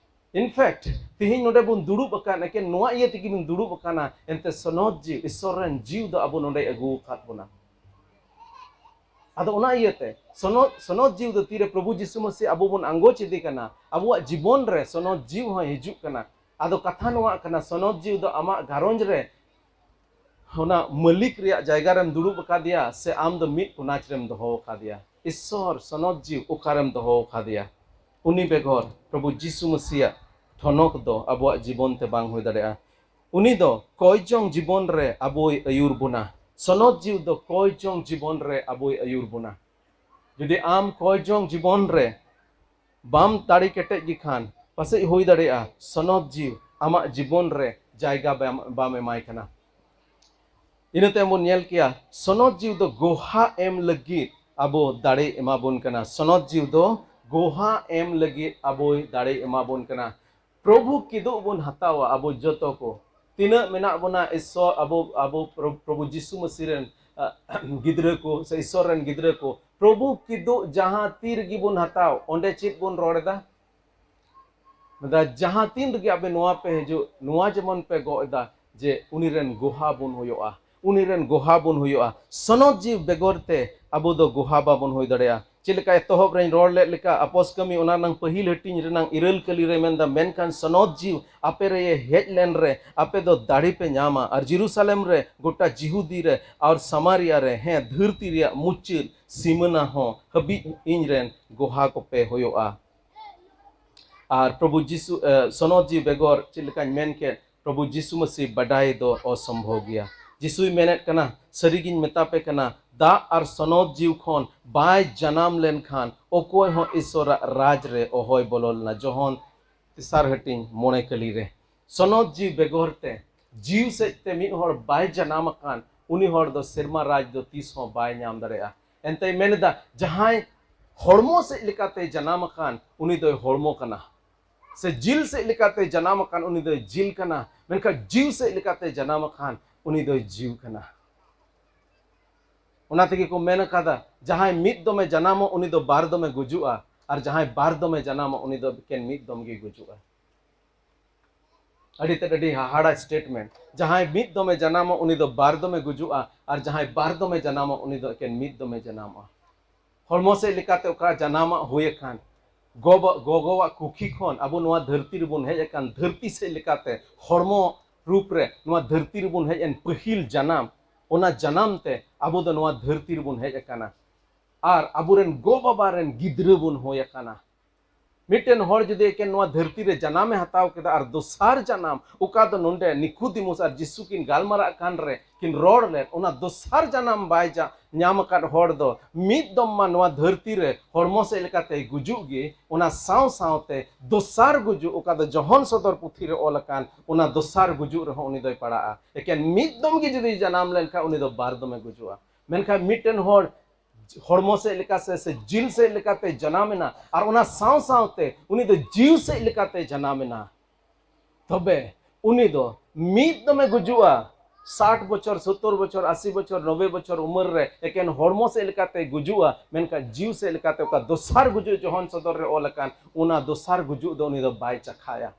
In fact, ᱛᱤᱦᱤᱧ ᱱᱚᱰᱮ ᱵᱚᱱ ᱫᱩᱲᱩᱵ ᱟᱠᱟᱱ, ᱮᱠᱮᱱ ᱱᱚᱣᱟ ᱤᱭᱟᱹ ᱛᱮᱜᱮ ᱵᱚᱱ ᱫᱩᱲᱩᱵ ᱟᱠᱟᱱᱟ, ᱮᱱᱛᱮ ᱥᱚᱱᱚᱛ ᱡᱤᱣᱤ, ᱤᱥᱚᱨ ᱨᱮᱱ ᱡᱤᱣᱤ ᱫᱚ ᱟᱵᱚ ᱱᱚᱰᱮᱭ ᱟᱹᱜᱩ ᱟᱠᱟᱫ ᱵᱚᱱᱟ᱾ ᱟᱫᱚ ᱚᱱᱟ ᱤᱭᱟᱹᱛᱮ ᱥᱚᱱᱚᱛ, ᱥᱚᱱᱚᱛ ᱡᱤᱣᱤ ᱫᱚ ᱛᱤᱨᱮ ᱯᱨᱚᱵᱷᱩ ᱡᱤᱥᱩ ᱢᱟᱹᱥᱤ ᱟᱵᱚ ᱵᱚᱱ ᱟᱸᱜᱚᱪ ᱤᱫᱤ ᱠᱟᱱᱟ, ᱟᱵᱚᱣᱟᱜ ᱡᱤᱵᱚᱱ ᱨᱮ ᱥᱚᱱᱚᱛ ᱡᱤᱣᱤ ᱦᱚᱸᱭ ᱦᱤᱡᱩᱜ ᱠᱟᱱᱟ᱾ ᱟᱫᱚ ᱠᱟᱛᱷᱟ ᱱᱚᱣᱟ ᱠᱟᱱᱟ, ᱥᱚᱱᱚᱛ ᱡᱤᱣᱤ ᱫᱚ ᱟᱢᱟᱜ ᱜᱷᱟᱨᱚᱸᱡᱽ ᱨᱮ ᱚᱱᱟ ᱢᱟᱹᱞᱤᱠ ᱨᱮᱭᱟᱜ ᱡᱟᱭᱜᱟ ᱨᱮᱢ ᱫᱩᱲᱩᱵ ᱟᱠᱟᱫᱮᱭᱟ, ᱥᱮ ᱟᱢ ᱫᱚ ᱢᱤᱫ ᱠᱚᱱᱟᱪ ᱨᱮᱢ ᱫᱚᱦᱚ ᱟᱠᱟᱫᱮᱭᱟ? ᱤᱥᱥᱚᱨ ᱥᱚᱱᱚᱛ ᱡᱤᱣᱤ ᱚᱠᱟᱨᱮᱢ ᱫᱚᱦᱚ ᱟᱠᱟᱫᱮᱭᱟ? ᱩᱱᱤ ᱵᱮᱜᱚᱨ ᱯᱨᱚᱵᱷᱩ ᱡᱤᱥᱩ ᱢᱟᱹᱥᱤᱭᱟᱜ ᱴᱷᱚᱱᱚᱠ ᱫᱚ ᱟᱵᱚᱣᱟᱜ ᱡᱤᱵᱚᱱ ᱛᱮ ᱵᱟᱝ ᱦᱩᱭ ᱫᱟᱲᱮᱭᱟᱜᱼᱟ᱾ ᱩᱱᱤ ᱫᱚ ᱠᱚᱭ ᱪᱚᱝ ᱡᱤᱵᱚᱱ ᱨᱮ ᱟᱵᱚᱭ ᱟᱹᱭᱩᱨ ᱵᱚᱱᱟ᱾ ᱥᱚᱱᱚᱛ ᱡᱤᱣᱤ ᱫᱚ ᱠᱚᱭ ᱪᱚᱝ ᱡᱤᱵᱚᱱ ᱨᱮ ᱟᱵᱚᱭ ᱟᱹᱭᱩᱨ ᱵᱚᱱᱟ᱾ ᱡᱩᱫᱤ ᱟᱢ ᱠᱚᱭ ᱪᱚᱝ ᱡᱤᱵᱚᱱ ᱨᱮ ᱵᱟᱢ ᱫᱟᱲᱮ ᱠᱮᱴᱮᱡ ᱜᱮ ᱠᱷᱟᱱ, ᱯᱟᱥᱮᱡ ᱦᱩᱭ ᱫᱟᱲᱮᱭᱟᱜᱼᱟ ᱥᱚᱱᱚᱛ ᱡᱤᱣᱤ ᱟᱢᱟᱜ ᱡᱤᱵᱚᱱ ᱨᱮ ᱡᱟᱭᱜᱟ ᱵᱟᱢ, ᱵᱟᱢ ᱮᱢᱟᱭ ᱠᱟᱱᱟ᱾ ᱤᱱᱟᱹ ᱛᱟᱭᱚᱢ ᱵᱚᱱ ᱧᱮᱞ ᱠᱮᱭᱟ, ᱥᱚᱱᱚᱛ ᱡᱤᱣᱤ ᱫᱚ ᱜᱚᱦᱟ ᱮᱢ ᱞᱟᱹᱜᱤᱫ ᱟᱵᱚ ᱫᱟᱲᱮ ᱮᱢᱟ ᱵᱚᱱ ᱠᱟᱱᱟ᱾ ᱥᱚᱱᱚᱛ ᱡᱤᱣᱤ ᱫᱚ ᱜᱚᱦᱟ ᱮᱢ ᱞᱟᱹᱜᱤᱫ ᱟᱵᱚᱭ ᱫᱟᱲᱮ ᱮᱢᱟ ᱵᱚᱱ ᱠᱟᱱᱟ᱾ ᱯᱨᱚᱵᱷᱩ ᱠᱤᱫᱩᱜ ᱵᱚᱱ ᱦᱟᱛᱟᱣᱟ ᱟᱵᱚ ᱡᱚᱛᱚ ᱠᱚ᱾ ᱛᱤᱱᱟᱹᱜ ᱢᱮᱱᱟᱜ ᱵᱚᱱᱟ ᱤᱥᱥᱚᱨ, ᱟᱵᱚ, ᱟᱵᱚ ᱯᱨᱚ-, ᱯᱨᱚᱵᱷᱩ ᱡᱤᱥᱩ ᱢᱟᱹᱥᱤ ᱨᱮᱱ, ᱟ, ᱜᱤᱫᱽᱨᱟᱹ ᱠᱚ ᱥᱮ ᱤᱥᱥᱚᱨ ᱨᱮᱱ ᱜᱤᱫᱽᱨᱟᱹ ᱠᱚ, ᱯᱨᱚᱵᱷᱩ ᱠᱤᱫᱩᱜ ᱡᱟᱦᱟᱸ ᱛᱤ ᱨᱮᱜᱮ ᱵᱚᱱ ᱦᱟᱛᱟᱣ, ᱚᱸᱰᱮ ᱪᱮᱫ ᱵᱚᱱ ᱨᱚᱲ ᱮᱫᱟ? ᱢᱮᱱᱫᱟ, ᱡᱟᱦᱟᱸ ᱛᱤᱱ ᱨᱮᱜᱮ ᱟᱵᱮ ᱱᱚᱣᱟ ᱯᱮ ᱦᱤᱡᱩᱜ, ᱱᱚᱣᱟ ᱡᱮᱢᱚᱱ ᱯᱮ ᱜᱚᱜ ᱮᱫᱟ, ᱡᱮ ᱩᱱᱤ ᱨᱮᱱ ᱜᱚᱦᱟ ᱵᱚᱱ ᱦᱩᱭᱩᱜᱼᱟ, ᱩᱱᱤ ᱨᱮᱱ ᱜᱚᱦᱟ ᱵᱚᱱ ᱦᱩᱭᱩᱜᱼᱟ᱾ ᱥᱚᱱᱚᱛ ᱡᱤᱣᱤ ᱵᱮᱜᱚᱨ ᱛᱮ ᱟᱵᱚ ᱫᱚ ᱜᱚᱦᱟ ᱵᱟᱵᱚᱱ ᱦᱩᱭ ᱫᱟᱲᱮᱭᱟᱜᱼᱟ᱾ ᱪᱮᱫ ᱞᱮᱠᱟ ᱮᱛᱚᱦᱚᱵ ᱨᱮᱧ ᱨᱚᱲ ᱞᱮᱫ ᱞᱮᱠᱟ, ᱟᱯᱚᱥ ᱠᱟᱹᱢᱤ ᱚᱱᱟ ᱨᱮᱱᱟᱝ ᱯᱟᱹᱦᱤᱞ ᱦᱟᱹᱴᱤᱧ ᱨᱮᱱᱟᱝ ᱤᱨᱟᱹᱞ ᱠᱟᱹᱞᱤ ᱨᱮ ᱢᱮᱱᱫᱟ, ᱢᱮᱱᱠᱷᱟᱱ ᱥᱚᱱᱚᱛ ᱡᱤᱣᱤ ᱟᱯᱮ ᱨᱮ ᱦᱮᱡ ᱞᱮᱱ ᱨᱮ ᱟᱯᱮ ᱫᱚ ᱫᱟᱲᱮ ᱯᱮ ᱧᱟᱢᱟ, ᱟᱨ ᱡᱮᱨᱩᱥᱟᱞᱮᱢ ᱨᱮ, ᱜᱚᱴᱟ ᱡᱤᱦᱩᱫᱤ ᱨᱮ, ᱟᱨ ᱥᱟᱢᱟᱨᱤᱭᱟ ᱨᱮ, ᱦᱮᱸ, ᱫᱷᱟᱹᱨᱛᱤ ᱨᱮᱭᱟᱜ ᱢᱩᱪᱟᱹᱫ ᱥᱤᱢᱟᱹᱱᱟ ᱦᱚᱸ ᱦᱟᱹᱵᱤᱡ ᱤᱧ ᱨᱮᱱ ᱜᱚᱦᱟ ᱠᱚᱯᱮ ᱦᱩᱭᱩᱜᱼᱟ᱾ ᱟᱨ ᱯᱨᱚᱵᱷᱩ ᱡᱤᱥᱩ, ᱮ, ᱥᱚᱱᱚᱛ ᱡᱤᱣᱤ ᱵᱮᱜᱚᱨ, ᱪᱮᱫ ᱞᱮᱠᱟᱧ ᱢᱮᱱ ᱠᱮᱫ, ᱯᱨᱚᱵᱷᱩ ᱡᱤᱥᱩ ᱢᱟᱹᱥᱤ ᱵᱟᱰᱟᱭ ᱫᱚ ᱚᱥᱚᱢᱵᱷᱚᱵ ᱜᱮᱭᱟ᱾ ᱡᱤᱥᱩᱭ ᱢᱮᱱᱮᱫ ᱠᱟᱱᱟ, ᱥᱟᱹᱨᱤᱜᱤᱧ ᱢᱮᱛᱟ ᱯᱮ ᱠᱟᱱᱟ, ᱫᱟᱜ ᱟᱨ ᱥᱚᱱᱚᱛ ᱡᱤᱣᱤ ᱠᱷᱚᱱ ᱵᱟᱭ ᱡᱟᱱᱟᱢ ᱞᱮᱱᱠᱷᱟᱱ ᱚᱠᱚᱭ ᱦᱚᱸ ᱤᱥᱚᱨᱟᱜ ᱨᱟᱡᱽ ᱨᱮ ᱚᱦᱚᱭ ᱵᱚᱞᱚ ᱞᱮᱱᱟ᱾ ᱡᱚᱦᱚᱱ ᱛᱮᱥᱟᱨ ᱦᱟᱹᱴᱤᱧ ᱢᱚᱬᱮ ᱠᱟᱹᱞᱤ ᱨᱮ᱾ ᱥᱚᱱᱚᱛ ᱡᱤᱣᱤ ᱵᱮᱜᱚᱨ ᱛᱮ, ᱡᱤᱣᱤ ᱥᱮᱫ ᱛᱮ ᱢᱤᱫ ᱦᱚᱲ ᱵᱟᱭ ᱡᱟᱱᱟᱢ ᱟᱠᱟᱱ, ᱩᱱᱤ ᱦᱚᱲ ᱫᱚ ᱥᱮᱨᱢᱟ ᱨᱟᱡᱽ ᱫᱚ ᱛᱤᱥ ᱦᱚᱸ ᱵᱟᱭ ᱧᱟᱢ ᱫᱟᱲᱮᱭᱟᱜᱼᱟ᱾ ᱮᱱᱛᱮᱭ ᱢᱮᱱ ᱮᱫᱟ, ᱡᱟᱦᱟᱸᱭ ᱦᱚᱲᱢᱚ ᱥᱮᱫ ᱞᱮᱠᱟᱛᱮ ᱡᱟᱱᱟᱢ ᱟᱠᱟᱱ, ᱩᱱᱤ ᱫᱚᱭ ᱦᱚᱲᱢᱚ ᱠᱟᱱᱟ᱾ ᱥᱮ ᱡᱤᱞ ᱥᱮᱫ ᱞᱮᱠᱟᱛᱮ ᱡᱟᱱᱟᱢ ᱟᱠᱟᱱ, ᱩᱱᱤ ᱫᱚᱭ ᱡᱤᱞ ᱠᱟᱱᱟ᱾ ᱢᱮᱱᱠᱷᱟᱱ ᱡᱤᱣᱤ ᱥᱮᱫ ᱞᱮᱠᱟᱛᱮ ᱡᱟᱱᱟᱢ ᱟᱠᱟᱱ, ᱩᱱᱤ ᱫᱚᱭ ᱡᱤᱣᱤ ᱠᱟᱱᱟ᱾ ᱚᱱᱟ ᱛᱮᱜᱮ ᱠᱚ ᱢᱮᱱ ᱟᱠᱟᱫᱟ, ᱡᱟᱦᱟᱸᱭ ᱢᱤᱫ ᱫᱚᱢᱮ ᱡᱟᱱᱟᱢᱚᱜ, ᱩᱱᱤ ᱫᱚ ᱵᱟᱨ ᱫᱚᱢᱮ ᱜᱩᱡᱩᱜᱼᱟ, ᱟᱨ ᱡᱟᱦᱟᱸᱭ ᱵᱟᱨ ᱫᱚᱢᱮ ᱡᱟᱱᱟᱢᱚᱜ, ᱩᱱᱤ ᱫᱚ ᱮᱠᱮᱱ ᱢᱤᱫ ᱫᱚᱢ ᱜᱮ ᱜᱩᱡᱩᱜᱼᱟ᱾ ᱟᱹᱰᱤ ᱛᱮᱫ ᱟᱹᱰᱤ ᱦᱟᱦᱟᱲᱟ statement᱾ ᱡᱟᱦᱟᱸᱭ ᱢᱤᱫ ᱫᱚᱢᱮ ᱡᱟᱱᱟᱢᱚᱜ, ᱩᱱᱤ ᱫᱚ ᱵᱟᱨ ᱫᱚᱢᱮ ᱜᱩᱡᱩᱜᱼᱟ, ᱟᱨ ᱡᱟᱦᱟᱸᱭ ᱵᱟᱨ ᱫᱚᱢᱮ ᱡᱟᱱᱟᱢᱚᱜ, ᱩᱱᱤ ᱫᱚ ᱮᱠᱮᱱ ᱢᱤᱫ ᱫᱚᱢᱮ ᱡᱟᱱᱟᱢᱚᱜᱼᱟ᱾ ᱦᱚᱲᱢᱚ ᱥᱮᱫ ᱞᱮᱠᱟᱛᱮ ᱚᱠᱟ ᱡᱟᱱᱟᱢᱟᱜ ᱦᱩᱭ ᱟᱠᱟᱱ, ᱜᱚ-, ᱜᱚᱜᱚᱣᱟᱜ ᱠᱩᱠᱷᱤ ᱠᱷᱚᱱ ᱟᱵᱚ ᱱᱚᱣᱟ ᱫᱷᱟᱹᱨᱛᱤ ᱨᱮᱵᱚᱱ ᱦᱮᱡ ᱟᱠᱟᱱ, ᱫᱷᱟᱹᱨᱛᱤ ᱥᱮᱫ ᱞᱮᱠᱟᱛᱮ ᱦᱚᱲᱢᱚ ᱨᱩᱯ ᱨᱮ ᱱᱚᱣᱟ ᱫᱷᱟᱹᱨᱛᱤ ᱨᱮᱵᱚᱱ ᱦᱮᱡ ᱮᱱ, ᱯᱟᱹᱦᱤᱞ ᱡᱟᱱᱟᱢ, ᱚᱱᱟ ᱡᱟᱱᱟᱢ ᱛᱮ ᱟᱵᱚ ᱫᱚ ᱱᱚᱣᱟ ᱫᱷᱟᱹᱨᱛᱤ ᱨᱮᱵᱚᱱ ᱦᱮᱡ ᱟᱠᱟᱱᱟ᱾ ᱟᱨ ᱟᱵᱚᱨᱮᱱ ᱜᱚ ᱵᱟᱵᱟ ᱨᱮᱱ ᱜᱤᱫᱽᱨᱟᱹ ᱵᱚᱱ ᱦᱩᱭ ᱟᱠᱟᱱᱟ᱾ ᱢᱤᱫᱴᱮᱱ ᱦᱚᱲ ᱡᱩᱫᱤ ᱮᱠᱮᱱ ᱱᱚᱣᱟ ᱫᱷᱟᱹᱨᱛᱤ ᱨᱮ ᱡᱟᱱᱟᱢᱮ ᱦᱟᱛᱟᱣ ᱠᱮᱫᱟ ᱟᱨ ᱫᱚᱥᱟᱨ ᱡᱟᱱᱟᱢ, ᱚᱠᱟ ᱫᱚ ᱱᱚᱰᱮ ᱱᱤᱠᱳᱫᱤᱢᱩᱥ ᱟᱨ ᱡᱤᱥᱩ ᱠᱤᱱ ᱜᱟᱞᱢᱟᱨᱟᱜ ᱠᱟᱱ ᱨᱮ ᱠᱤᱱ ᱨᱚᱲ ᱞᱮᱫ, ᱚᱱᱟ ᱫᱚᱥᱟᱨ ᱡᱟᱱᱟᱢ ᱵᱟᱭ ᱡᱟ-, ᱧᱟᱢ ᱟᱠᱟᱫ ᱦᱚᱲ ᱫᱚ ᱢᱤᱫ ᱫᱚᱢ ᱢᱟ ᱱᱚᱣᱟ ᱫᱷᱟᱹᱨᱛᱤ ᱨᱮ ᱦᱚᱲᱢᱚ ᱥᱮᱫ ᱞᱮᱠᱟᱛᱮᱭ ᱜᱩᱡᱩᱜ ᱜᱮ, ᱚᱱᱟ ᱥᱟᱶ ᱥᱟᱶᱛᱮ ᱫᱚᱥᱟᱨ ᱜᱩᱡᱩᱜ, ᱚᱠᱟ ᱫᱚ ᱡᱚᱦᱚᱱ ᱥᱚᱫᱚᱨ ᱯᱩᱛᱷᱤ ᱨᱮ ᱚᱞ ᱟᱠᱟᱱ, ᱚᱱᱟ ᱫᱚᱥᱟᱨ ᱜᱩᱡᱩᱜ ᱨᱮᱦᱚᱸ ᱩᱱᱤ ᱫᱚᱭ ᱯᱟᱲᱟᱜᱼᱟ᱾ ᱮᱠᱮᱱ ᱢᱤᱫ ᱫᱚᱢ ᱜᱮ ᱡᱩᱫᱤ ᱡᱟᱱᱟᱢ ᱞᱮᱱᱠᱷᱟᱱ, ᱩᱱᱤ ᱫᱚ ᱵᱟᱨ ᱫᱚᱢᱮ ᱜᱩᱡᱩᱜᱼᱟ᱾ ᱢᱮᱱᱠᱷᱟᱱ ᱢᱤᱫᱴᱮᱱ ᱦᱚᱲ ᱦᱚᱲᱢᱚ ᱥᱮᱫ ᱞᱮᱠᱟ ᱥᱮ, ᱥᱮ ᱡᱤᱞ ᱥᱮᱫ ᱞᱮᱠᱟᱛᱮ ᱡᱟᱱᱟᱢ ᱮᱱᱟ, ᱟᱨ ᱚᱱᱟ ᱥᱟᱶ ᱥᱟᱶᱛᱮ ᱩᱱᱤ ᱫᱚ ᱡᱤᱣᱤ ᱥᱮᱫ ᱞᱮᱠᱟᱛᱮ ᱡᱟᱱᱟᱢ ᱮᱱᱟ, ᱛᱚᱵᱮ ᱩᱱᱤ ᱫᱚ ᱢᱤᱫ ᱫᱚᱢᱮ ᱜᱩᱡᱩᱜᱼᱟ᱾ ᱥᱟᱴ ᱵᱚᱪᱷᱚᱨ, ᱥᱚᱛᱛᱚᱨ ᱵᱚᱪᱷᱚᱨ, ᱟᱥᱤ ᱵᱚᱪᱷᱚᱨ, ᱱᱚᱵᱵᱳᱭ ᱵᱚᱪᱷᱚᱨ ᱩᱢᱮᱨ ᱨᱮ ᱮᱠᱮᱱ ᱦᱚᱲᱢᱚ ᱥᱮᱫ ᱞᱮᱠᱟᱛᱮ ᱜᱩᱡᱩᱜᱼᱟ, ᱢᱮᱱᱠᱷᱟᱱ ᱡᱤᱣᱤ ᱥᱮᱫ ᱞᱮᱠᱟᱛᱮ ᱚᱠᱟ ᱫᱚᱥᱟᱨ ᱜᱩᱡᱩᱜ ᱡᱚᱦᱚᱱ ᱥᱚᱫᱚᱨ ᱨᱮ ᱚᱞ ᱟᱠᱟᱱ, ᱚᱱᱟ ᱫᱚᱥᱟᱨ ᱜᱩᱡᱩᱜ ᱫᱚ ᱩᱱᱤ ᱫᱚ ᱵᱟᱭ ᱪᱟᱠᱷᱟᱭᱟ᱾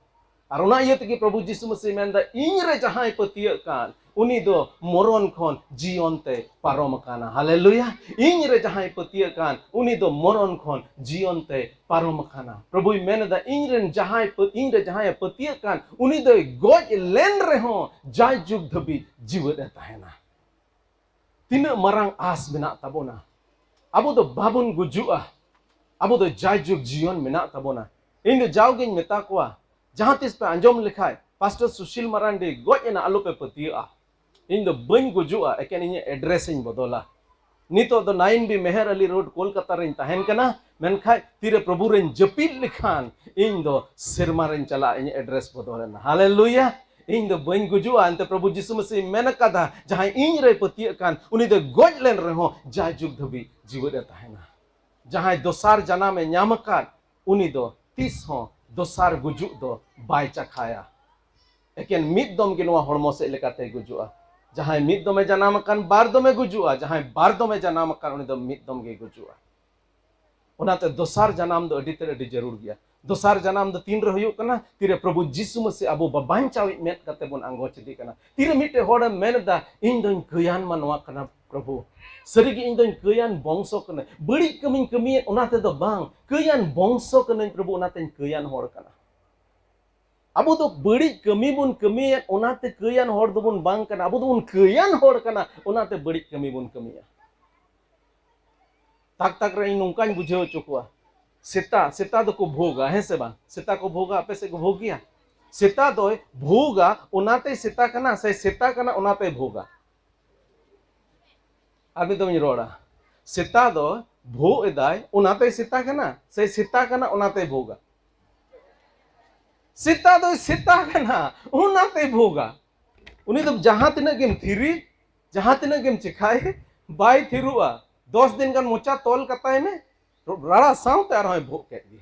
ᱟᱨ ᱚᱱᱟ ᱤᱭᱟᱹ ᱛᱮᱜᱮ ᱯᱨᱚᱵᱷᱩ ᱡᱤᱥᱩ ᱢᱟᱹᱥᱤ ᱢᱮᱱᱫᱟ, "ᱤᱧ ᱨᱮ ᱡᱟᱦᱟᱸᱭ ᱯᱟᱹᱛᱭᱟᱹᱜ ᱠᱟᱱ, ᱩᱱᱤ ᱫᱚ ᱢᱚᱨᱚᱱ ᱠᱷᱚᱱ ᱡᱤᱭᱚᱱ ᱛᱮ ᱯᱟᱨᱚᱢ ᱟᱠᱟᱱᱟ᱾" ᱦᱟᱞᱮᱞᱩᱭᱟ! ᱤᱧ ᱨᱮ ᱡᱟᱦᱟᱸᱭ ᱯᱟᱹᱛᱭᱟᱹᱜ ᱠᱟᱱ, ᱩᱱᱤ ᱫᱚ ᱢᱚᱨᱚᱱ ᱠᱷᱚᱱ ᱡᱤᱭᱚᱱ ᱛᱮ ᱯᱟᱨᱚᱢ ᱟᱠᱟᱱᱟ᱾ ᱯᱨᱚᱵᱷᱩᱭ ᱢᱮᱱ ᱮᱫᱟ, "ᱤᱧ ᱨᱮᱱ ᱡᱟᱦᱟᱸᱭ ᱯᱟᱹ-, ᱤᱧ ᱨᱮ ᱡᱟᱦᱟᱸᱭᱮ ᱯᱟᱹᱛᱭᱟᱹᱜ ᱠᱟᱱ, ᱩᱱᱤ ᱫᱚᱭ ᱜᱚᱡ ᱞᱮᱱ ᱨᱮᱦᱚᱸ ᱡᱟᱭ ᱡᱩᱜᱽ ᱫᱷᱟᱹᱵᱤᱡ ᱡᱤᱣᱮᱫ ᱮ ᱛᱟᱦᱮᱱᱟ᱾" ᱛᱤᱱᱟᱹᱜ ᱢᱟᱨᱟᱝ ᱟᱸᱥ ᱢᱮᱱᱟᱜ ᱛᱟᱵᱚᱱᱟ! ᱟᱵᱚ ᱫᱚ ᱵᱟᱵᱚᱱ ᱜᱩᱡᱩᱜᱼᱟ, ᱟᱵᱚ ᱫᱚ ᱡᱟᱭ ᱡᱩᱜᱽ ᱡᱤᱭᱚᱱ ᱢᱮᱱᱟᱜ ᱛᱟᱵᱚᱱᱟ᱾ ᱤᱧ ᱫᱚ ᱡᱟᱣᱜᱤᱧ ᱢᱮᱛᱟ ᱠᱚᱣᱟ, ᱡᱟᱦᱟᱸ ᱛᱤᱥ ᱯᱮ ᱟᱸᱡᱚᱢ ᱞᱮᱠᱷᱟᱡ, ᱯᱟᱥᱴᱚᱨ ᱥᱩᱥᱤᱞ ᱢᱟᱨᱟᱱᱰᱤ ᱜᱚᱡ ᱮᱱᱟ, ᱟᱞᱚᱯᱮ ᱯᱟᱹᱛᱭᱟᱹᱜᱼᱟ᱾ ᱤᱧ ᱫᱚ ᱵᱟᱹᱧ ᱜᱩᱡᱩᱜᱼᱟ, ᱮᱠᱮᱱ ᱤᱧᱟᱹᱜ ᱮᱰᱨᱮᱥ ᱤᱧ ᱵᱚᱫᱚᱞᱟ᱾ ᱱᱤᱛᱚᱜ ᱫᱚ ᱱᱟᱭᱤᱱ ᱵᱤ ᱢᱮᱦᱮᱨ ᱟᱞᱤ ᱨᱳᱰ, ᱠᱳᱞᱠᱟᱛᱟ ᱨᱮᱧ ᱛᱟᱦᱮᱱ ᱠᱟᱱᱟ, ᱢᱮᱱᱠᱷᱟᱡ ᱛᱤᱨᱮ ᱯᱨᱚᱵᱷᱩ ᱨᱮᱧ ᱡᱟᱹᱯᱤᱫ ᱞᱮᱠᱷᱟᱱ, ᱤᱧ ᱫᱚ ᱥᱮᱨᱢᱟ ᱨᱮᱧ ᱪᱟᱞᱟᱜᱼᱟ, ᱤᱧᱟᱹᱜ ᱮᱰᱨᱮᱥ ᱵᱚᱫᱚᱞ ᱮᱱᱟ᱾ ᱦᱟᱞᱮᱞᱩᱭᱟ! ᱤᱧ ᱫᱚ ᱵᱟᱹᱧ ᱜᱩᱡᱩᱜᱼᱟ, ᱮᱱᱛᱮ ᱯᱨᱚᱵᱷᱩ ᱡᱤᱥᱩ ᱢᱟᱹᱥᱤ ᱢᱮᱱ ᱟᱠᱟᱫᱟ, ᱡᱟᱦᱟᱸᱭ ᱤᱧ ᱨᱮᱭ ᱯᱟᱹᱛᱭᱟᱹᱜ ᱠᱟᱱ, ᱩᱱᱤ ᱫᱚ ᱜᱚᱡ ᱞᱮᱱ ᱨᱮᱦᱚᱸ ᱡᱟᱭ ᱡᱩᱜᱽ ᱫᱷᱟᱹᱵᱤᱡ ᱡᱤᱣᱮᱫ ᱮ ᱛᱟᱦᱮᱱᱟ᱾ ᱡᱟᱦᱟᱸᱭ ᱫᱚᱥᱟᱨ ᱡᱟᱱᱟᱢ ᱮ ᱧᱟᱢ ᱟᱠᱟᱫ, ᱩᱱᱤ ᱫᱚ ᱛᱤᱥ ᱦᱚᱸ ᱫᱚᱥᱟᱨ ᱜᱩᱡᱩᱜ ᱫᱚ ᱵᱟᱭ ᱪᱟᱠᱷᱟᱭᱟ᱾ ᱮᱠᱮᱱ ᱢᱤᱫ ᱫᱚᱢ ᱜᱮ ᱱᱚᱣᱟ ᱦᱚᱲᱢᱚ ᱥᱮᱫ ᱞᱮᱠᱟᱛᱮᱭ ᱜᱩᱡᱩᱜᱼᱟ᱾ ᱡᱟᱦᱟᱸᱭ ᱢᱤᱫ ᱫᱚᱢᱮ ᱡᱟᱱᱟᱢ ᱟᱠᱟᱱ, ᱵᱟᱨ ᱫᱚᱢᱮ ᱜᱩᱡᱩᱜᱼᱟ᱾ ᱡᱟᱦᱟᱸᱭ ᱵᱟᱨ ᱫᱚᱢᱮ ᱡᱟᱱᱟᱢ ᱟᱠᱟᱱ, ᱩᱱᱤ ᱫᱚ ᱢᱤᱫ ᱫᱚᱢ ᱜᱮᱭ ᱜᱩᱡᱩᱜᱼᱟ᱾ ᱚᱱᱟᱛᱮ ᱫᱚᱥᱟᱨ ᱡᱟᱱᱟᱢ ᱫᱚ ᱟᱹᱰᱤ ᱛᱮᱫ ᱟᱹᱰᱤ ᱡᱟᱹᱨᱩᱲ ᱜᱮᱭᱟ᱾ ᱫᱚᱥᱟᱨ ᱡᱟᱱᱟᱢ ᱫᱚ ᱛᱤᱱ ᱨᱮ ᱦᱩᱭᱩᱜ ᱠᱟᱱᱟ? ᱛᱤᱨᱮ ᱯᱨᱚᱵᱷᱩ ᱡᱤᱥᱩ ᱢᱟᱹᱥᱤ ᱟᱵᱚ ᱵᱟᱵᱟᱧᱪᱟᱣᱤᱡ ᱢᱮᱫ ᱠᱟᱛᱮ ᱵᱚᱱ ᱟᱸᱜᱚᱪ ᱤᱫᱤ ᱠᱟᱱᱟ᱾ ᱛᱤᱨᱮ ᱢᱤᱫᱴᱮᱡ ᱦᱚᱲᱮ ᱢᱮᱱ ᱮᱫᱟ, "ᱤᱧ ᱫᱚᱧ ᱠᱟᱹᱭᱟᱱ ᱢᱟᱱᱣᱟ ᱠᱟᱱᱟ ᱯᱨᱚᱵᱷᱩ, ᱥᱟᱹᱨᱤᱜᱮ ᱤᱧ ᱫᱚᱧ ᱠᱟᱹᱭᱟᱱ ᱵᱚᱝᱥᱚ ᱠᱟᱱᱟ, ᱵᱟᱹᱲᱤᱡ ᱠᱟᱹᱢᱤᱧ ᱠᱟᱹᱢᱤᱭᱮᱫ ᱚᱱᱟ ᱛᱮᱫᱚ ᱵᱟᱝ, ᱠᱟᱹᱭᱟᱱ ᱵᱚᱝᱥᱚ ᱠᱟᱹᱱᱟᱹᱧ ᱯᱨᱚᱵᱷᱩ, ᱚᱱᱟᱛᱮᱧ ᱠᱟᱹᱭᱟᱱ ᱦᱚᱲ ᱠᱟᱱᱟ᱾" ᱟᱵᱚ ᱫᱚ ᱵᱟᱹᱲᱤᱡ ᱠᱟᱹᱢᱤ ᱵᱚᱱ ᱠᱟᱹᱢᱤᱭᱮᱫ, ᱚᱱᱟᱛᱮ ᱠᱟᱹᱭᱟᱱ ᱦᱚᱲ ᱫᱚᱵᱚᱱ ᱵᱟᱝ ᱠᱟᱱᱟ᱾ ᱟᱵᱚ ᱫᱚᱵᱚᱱ ᱠᱟᱹᱭᱟᱱ ᱦᱚᱲ ᱠᱟᱱᱟ, ᱚᱱᱟᱛᱮ ᱵᱟᱹᱲᱤᱡ ᱠᱟᱹᱢᱤ ᱵᱚᱱ ᱠᱟᱹᱢᱤᱭᱟ᱾ ᱛᱟᱠ ᱛᱟᱠ ᱨᱮ ᱤᱧ ᱱᱚᱝᱠᱟᱧ ᱵᱩᱡᱷᱟᱹᱣ ᱦᱚᱪᱚ ᱠᱚᱣᱟ, ᱥᱮᱛᱟ, ᱥᱮᱛᱟ ᱫᱚᱠᱚ ᱵᱷᱳᱜᱟ, ᱦᱮᱸ ᱥᱮ ᱵᱟᱝ? ᱥᱮᱛᱟ ᱠᱚ ᱵᱷᱳᱜᱟ, ᱟᱯᱮ ᱥᱮᱫ ᱠᱚ ᱵᱷᱳᱜ ᱜᱮᱭᱟ? ᱥᱮᱛᱟ ᱫᱚᱭ ᱵᱷᱳᱜᱟ, ᱚᱱᱟᱛᱮᱭ ᱥᱮᱛᱟ ᱠᱟᱱᱟ, ᱥᱮ ᱥᱮᱛᱟ ᱠᱟᱱᱟ, ᱚᱱᱟᱛᱮᱭ ᱵᱷᱳᱜᱟ? ᱟᱨ ᱢᱤᱫ ᱫᱚᱢ ᱤᱧ ᱨᱚᱲᱟ, ᱥᱮᱛᱟ ᱫᱚ ᱵᱷᱳᱜ ᱮᱫᱟᱭ, ᱚᱱᱟᱛᱮᱭ ᱥᱮᱛᱟ ᱠᱟᱱᱟ, ᱥᱮ ᱥᱮᱛᱟ ᱠᱟᱱᱟ, ᱚᱱᱟᱛᱮᱭ ᱵᱷᱳᱜᱟ? ᱥᱮᱛᱟ ᱫᱚᱭ ᱥᱮᱛᱟ ᱠᱟᱱᱟ, ᱚᱱᱟᱛᱮᱭ ᱵᱷᱳᱜᱟ᱾ ᱩᱱᱤ ᱫᱚ ᱡᱟᱦᱟᱸ ᱛᱤᱱᱟᱹᱜ ᱜᱮᱢ ᱛᱷᱤᱨᱤ, ᱡᱟᱦᱟᱸ ᱛᱤᱱᱟᱹᱜ ᱜᱮᱢ ᱪᱮᱠᱷᱟᱭ, ᱵᱟᱭ ᱛᱷᱤᱨᱩᱜᱼᱟ᱾ ᱫᱚᱥ ᱫᱤᱱ ᱜᱟᱱ ᱢᱚᱪᱟ ᱛᱚᱞ ᱠᱟᱛᱟᱭ ᱢᱮ, ᱨᱟᱲᱟ ᱥᱟᱶᱛᱮ ᱟᱨᱦᱚᱸᱭ ᱵᱷᱳᱜ ᱠᱮᱫ ᱜᱮ᱾